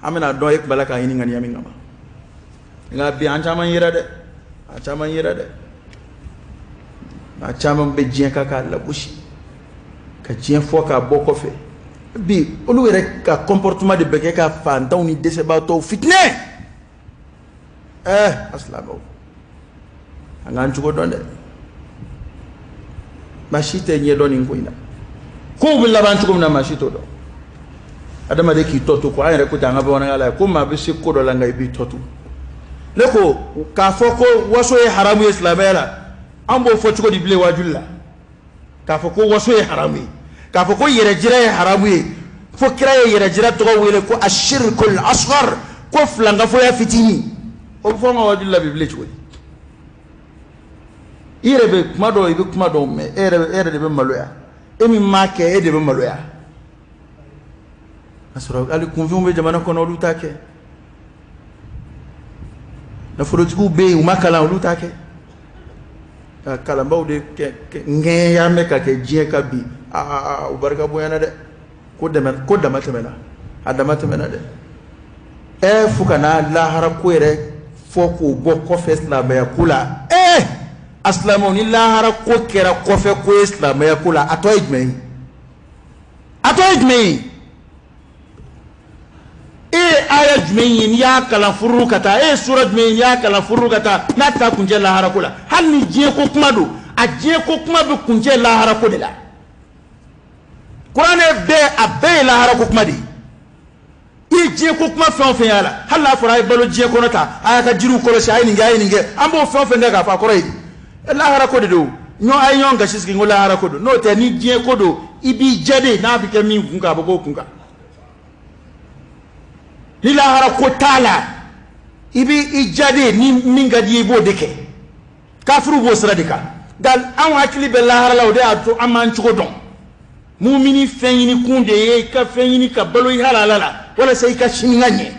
an bɛna dɔn e tun b'a la k'a ɲini ŋaniya min kama. Nka bi an caman yera dɛ, an caman yera dɛ, maa caman bɛ diɲɛ kan k'a lagosi, ka diɲɛ fɔ k'a bɔ kɔfɛ. Bi olu yɛrɛ ka comportement de bɛ kɛ ka fantanw ni dɛsɛbaatɔw fitinɛ. A silamɛw, an k'an cogo dɔn dɛ. Maa si tɛ ɲɛdɔn nin ko in na. Kow bɛ laban cogo min na, maa si t'o dɔn. Adamaden k'i tɔ to ko an yɛrɛ ko ten an ka bamanankan la, ko maa bɛ se ko dɔ la nka i b'i tɔ to. Ne ko k'a fɔ ko waso ye haramu ye silamɛya la, an b'o fɔ cogo di bilen wajuli la? K'a fɔ ko waso ye haramu ye, k'a fɔ ko yɛrɛjira ye haramu ye, fo kira ye yɛrɛjira tɔgɔ wele ko ashirikul asghar, ko filankafoya fitinin. O bɛ fɔ an ka wajuli la bi bilen cogo di? I yɛrɛ bɛ kuma dɔw, i bɛ kuma dɔw mɛn, e yɛrɛ de bɛ maloya. E min m'a kɛ, e de bɛ maloya. K'a sɔrɔ hali kunfinw bɛ jamana kɔnɔ, olu t'a kɛ. Nafolotigiw bɛ yen, u ma kalan, olu t'a kɛ. Ka kalanbaw de ŋɛɲɛ bɛ ka kɛ diɲɛ kan bi. Aa, o barika bonyana dɛ. Ko dama tɛmɛna, a dama tɛmɛna dɛ. Fo ka na lahara ko yɛrɛ fɔ k'o bɔ kɔfɛ silamɛya ko la. A silamɛw, ni lahara ko kɛra kɔfɛ ko ye silamɛya ko la, a tɔ ye jumɛn ye? A tɔ ye jumɛn ye? E ye aya jumɛn ye n'i y'a kalan furu ka taa? E ye sura jumɛn ye n'i y'a kalan furu ka taa, n'a tɛ taa kuncɛ lahara ko la? Hali ni diɲɛ ko kuma don, a diɲɛ ko kuma bɛ kuncɛ lahara ko de la. Kuranɛ bɛɛ, a bɛɛ ye lahara ko kuma de ye. I ye diɲɛ ko kuma fɛn o fɛn y'a la, hali n'a fɔra a ye balo diɲɛ kɔnɔ ta, a y'a ka jiriw kɔlɔsi, a ye nin kɛ, a ye nin kɛ, an b'o fɛn o fɛn kɛ k'a fɔ a kɔrɔ ye di? Lahara ko de don. Ɲɔgɔn a ye ɲɔgɔn gasi sigi ko lahara ko don. N'o tɛ, ni diɲɛ ko don, i I b'i jɛ de, n'a bɛ kɛ min kun kan, a bɛ k'o kun kan. Ni lahara ko t'a la, i b'i jɛ de, ni min ka di i ye, i b'o de kɛ. Kafiriw b'o sira de kan. Nka anw hakili bɛ lahara la, o de y'a to an m'an cogo dɔn. Mumini fɛn ɲini kun de ye i ka fɛn ɲini ka balo i halala la, walasa i ka sini ka ɲɛ.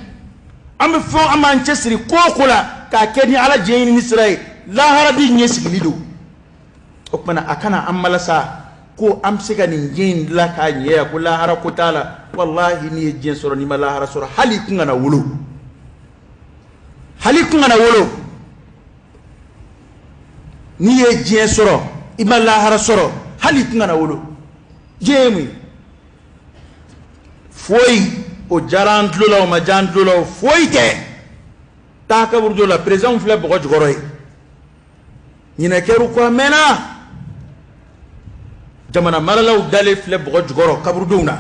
An bɛ fɛn, an b'an cɛsiri ko o ko la k'a kɛ ni Ala diɲɛ ɲini sira ye, lahara bi ɲɛ sigili don. O tuma na, a kana an malasa ko an bɛ se ka nin diɲɛ in dilan k'a ɲɛ yan, ko lahara ko t'a la. Walahi, n'i ye diɲɛ sɔrɔ, n'i ma lahara sɔrɔ, hali i kun kana wolo, hali i kun kana wolo. N'i ye diɲɛ sɔrɔ, i ma lahara sɔrɔ, hali i kun kana wolo. Diɲɛ ye mun ye? Foyi. O diyara an tulo la, o ma diya an tulo la, o foyi tɛ. Taa kaburudo la, président filɛ bɔgɔ jukɔrɔ ye. Ɲinɛ kɛr'u kɔ, a mɛnna. Jamana maralaw dalen filɛ bɔgɔ jukɔrɔ kaburudenw na.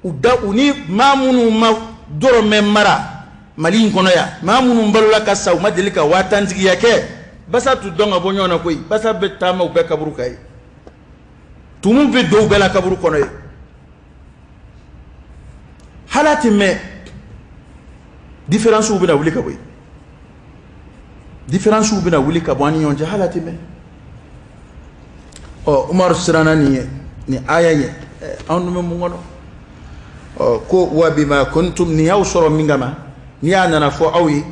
U da u ni maa minnu ma dɔrɔmɛ mara Mali in kɔnɔ yan, maa minnu balola ka sa, u ma deli ka 10 000 tigiya kɛ, basa t'u dɔn ka bɔ ɲɔgɔn na koyi. Basa bɛ taama u bɛɛ kaburu kan ye, tumu bɛ don u bɛɛ la kaburu kɔnɔ ye. Hali a tɛ mɛn, différences bɛna wuli ka bɔ yen, différences bɛna wuli ka bɔ an ni ɲɔgɔn cɛ, hali a tɛ mɛn. Ɔ, Umaru siranna nin ye, nin aya ye. Anw dun bɛ mun kɔnɔ? Ɔ, ko wa bima kuntum, nin y'aw sɔrɔ min kama, n'i y'a nana fɔ aw ye,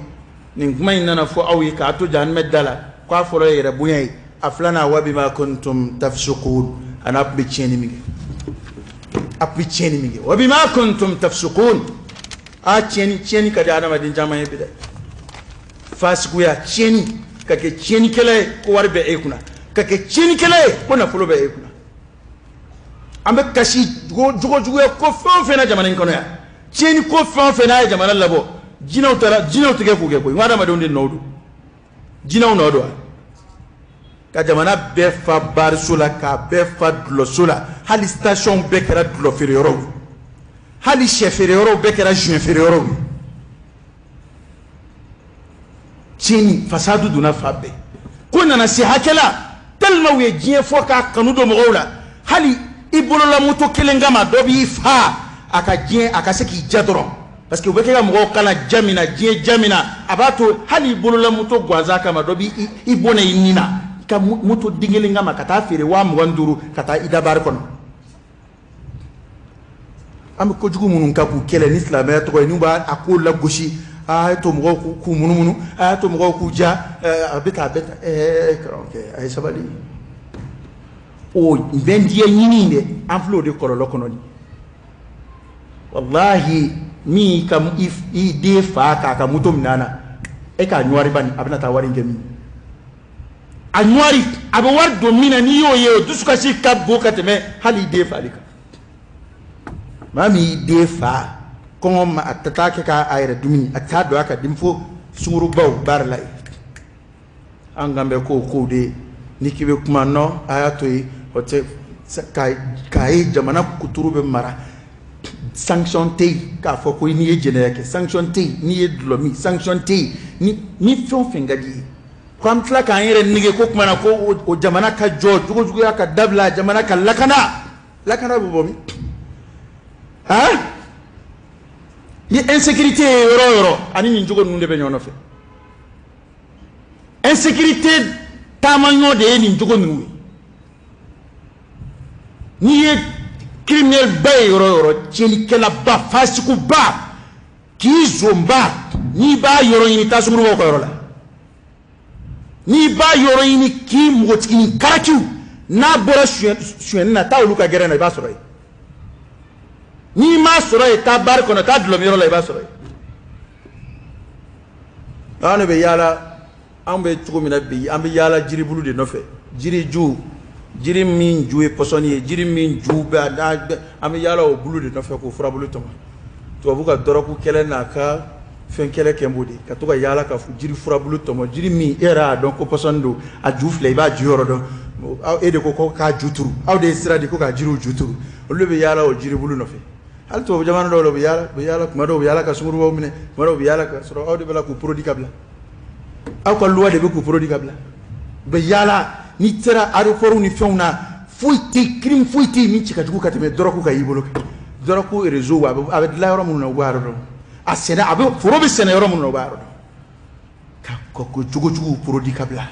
nin kuma in nana fɔ aw ye k'a to jahanamɛ da la, k'a fɔlɔ ye yɛrɛ bonya ye, a filanan, wa bima kuntum tafsukun, a n'a tun bɛ tiɲɛni min kɛ, a tun bɛ tiɲɛni min kɛ. Wa bima kuntum tafsukun, a tiɲɛni, tiɲɛni ka di adamaden caman ye bi dɛ. Fasikuya, tiɲɛni, ka kɛ tiɲɛnikɛla ye ko wari bɛ e kunna, ka kɛ tiɲɛnikɛla ye ko nafolo bɛ e kunna. An bɛ kasi jogojuguya ko fɛn o fɛn na jamana in kɔnɔ yan, tiɲɛni ko fɛn o fɛn n'a ye jamana labɔ, jinɛw taara, jinɛw tigɛ k'u kɛ koyi. N ko adamadenw de nɔ don, jinɛw nɔ don wa? Ka jamana bɛɛ fa bariso la, k'a bɛɛ fa dulɔso la, hali station bɛɛ kɛra dulɔ feere yɔrɔw ye, hali sɛ feere yɔrɔw bɛɛ kɛra joint feere yɔrɔw ye. Tiɲɛni, fasadu donna fan bɛɛ. Ko nana se hakɛ la, tellement u ye diɲɛ fɔ k'a kanu don mɔgɔw la, hali i bolola moto kelen kama, dɔ b'i fa a ka diɲɛ, a ka se k'i ja dɔrɔn, parce que u bɛ kɛ ka mɔgɔw kalan ja min na, diɲɛ ja min na, a b'a to hali i bolola moto gansan kama, dɔ b'i i bɔnɛ i nin na, i ka moto den kelen kama, ka taa feere 25 000, ka taa i da bari kɔnɔ. An bɛ kojugu minnu kan k'u kɛlɛ ni silamɛya tɔgɔ ye, n'u b'a a ko lagosi, a y'a to mɔgɔw k'u munumunu, a y'a to mɔgɔw k'u ja, a bɛ tan, a bɛ tan. Karamɔgɔkɛ, a ye sabali. O bɛndiya ɲini dɛ, an filɛ o de kɔlɔlɔ kɔnɔ nin. Walahi, min ka i den fa k'a ka moto minɛ a na, e k'a ɲuwari bani, a bɛna taa wari in kɛ min? A ɲuwari, a bɛ wari don min na, n'i y'o ye, o dusukasi ka bon ka tɛmɛ hali i den fali kan. Maa min y'i den fa, kɔngɔ ma, a tɛ taa kɛ k'a yɛrɛ dumuni, a t'a don a ka den fo sungurubaw baara la yen. An kan bɛ ko kow de ye, n'i k'i bɛ kuma nɔ, a y'a to yen, o tɛ k'a ye jamana kuturu bɛ mara. Sanction tɛ yen k'a fɔ ko n'i ye jɛnɛya kɛ, sanction tɛ yen n'i ye dulɔ min, sanction tɛ yen ni fɛn o fɛn ka di i ye. Ko an tila k'an yɛrɛ nege ko kuma na ko o jamana ka jɔ, jogojuguya ka dabila, jamana ka lakana. Lakana bɛ bɔ min? Han, ni insécurité ye yɔrɔ o yɔrɔ, ani nin jogo ninnu de bɛ ɲɔgɔn nɔfɛ. Insécurité taamaɲɔ de ye nin jogo ninnu ye. N'i ye criminel ba ye yɔrɔ o yɔrɔ, tiɲɛnikɛlaba, fasikuba, k'i zonba, n'i b'a yɔrɔ ɲini, taa sungurubaw ka yɔrɔ la. N'i b'a yɔrɔ ɲini k'i npogotiginin karakiw, n'a bɔra suyɛnni na, taa olu ka gɛrɛn na, i b'a sɔrɔ yen. N'i m'a sɔrɔ yen, taa bari kɔnɔ, taa dulɔmiyɔrɔ la, i b'a sɔrɔ yen. Anw de bɛ yaala, anw bɛ cogo min na bi, an bɛ yaala jiribulu de nɔfɛ, jiriju, jiri min ju ye pɔsɔni ye, jiri min ju bɛ, an bɛ yaala o bulu de nɔfɛ k'o furabulu tɔmɔ. Tubabu ka dɔrɔgu kɛlɛ n'a ka fɛn kɛlɛ kɛ b'o de, ka to ka yaala ka jiri furabulu tɔmɔ, jiri min e yɛrɛ y'a dɔn ko pɔsɔni don, a ju filɛ, i b'a ju yɔrɔ dɔn. E de ko k'a ju turu, aw de ye sira di ko k'a jiriw ju turu, olu de bɛ yaala o jiribulu nɔfɛ. Hali tubabu jamana dɔw la, u bɛ yaala, u bɛ yaala kuma dɔw, u bɛ yaala ka sungurubaw minɛ, kuma dɔw u bɛ yaala ka sɔrɔ aw de bɛ la k'u produit ka bila, aw ka loi de bɛ k'u produit ka bila. U bɛ yaala, n'i sera aéroport ni fɛnw na, Foyi tɛ crime foyi tɛ min cɛ ka jugu ka tɛmɛ drogue kan i bolo drogue réseau a bɛ dilan yɔrɔ minnu na u b'a yɔrɔ dɔn a sɛnɛ a bɛ foro bɛ sɛnɛ yɔrɔ minnu na u b'a yɔrɔ dɔn ka ko jogojuguw produit ka bila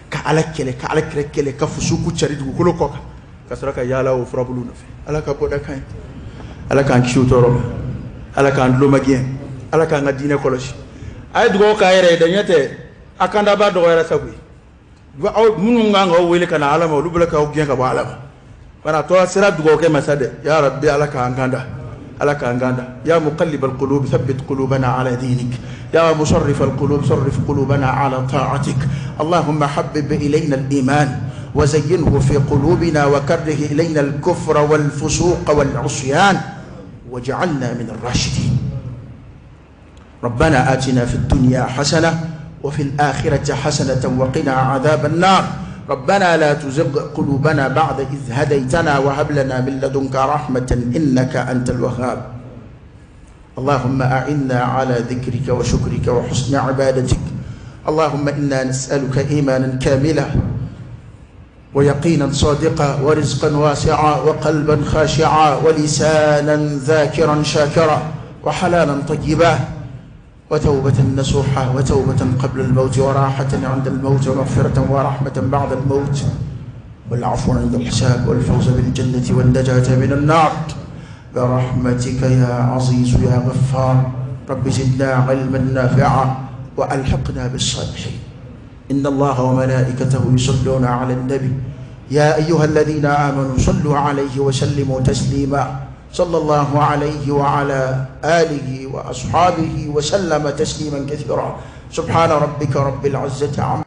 ka ala kɛlɛ ka ala kɛlɛ kɛlɛ ka fusuku cari dugukolo kɔ kan ka sɔrɔ ka yaala o furabulu nɔfɛ. Ala ka bɔda kan ye, ala k'an kisi o tɔɔrɔ ma, ala k'an tulo magɛn, ala k'an ka diinɛ kɔlɔsi. A ye dugawu k'a yɛrɛ ye dɛ, ɲɛ tɛ a kandaba dɔgɔyara sa koyi. Aw minnu kan k'aw wele ka na ala ma, olu bolo k'aw gɛn ka bɔ ala ma. Bana tɔ sera dugawu kɛ masa dɛ. Ya rabbi, ala k'an kanda, ala k'an kanda. Ya muqallib alqulub thabbit qulubana ala dinik, ya musarrif alqulub sarrif qulubana ala ta'atik. Allahumma habbib ilayna aliman وزينه في قلوبنا وكره إلينا الكفر والفسوق والعصيان واجعلنا من الراشدين. ربنا آتنا في الدنيا حسنة وفي الآخرة حسنة وقنا عذاب النار. ربنا لا تزغ قلوبنا بعد إذ هديتنا وهب لنا من لدنك رحمة إنك أنت الوهاب. اللهم أعنا على ذكرك وشكرك وحسن عبادتك. اللهم إنا نسألك إيمانا كاملا ويقينا صادقا ورزقا واسعا وقلبا خاشعا ولسانا ذاكرا شاكرا وحلالا طيبا وتوبة نصوحا وتوبة قبل الموت وراحة عند الموت ومغفرة ورحمة بعد الموت والعفو عند الحساب والفوز بالجنة والنجاة من النار برحمتك يا عزيز يا غفار. رب زدنا علما نافعا وألحقنا بالصالحين. إن الله وملائكته يصلون على النبي يا أيها الذين آمنوا صلوا عليه وسلموا تسليما. صلى الله عليه وعلى آله وأصحابه وسلم تسليما كثيرا. سبحان ربك رب العزة عما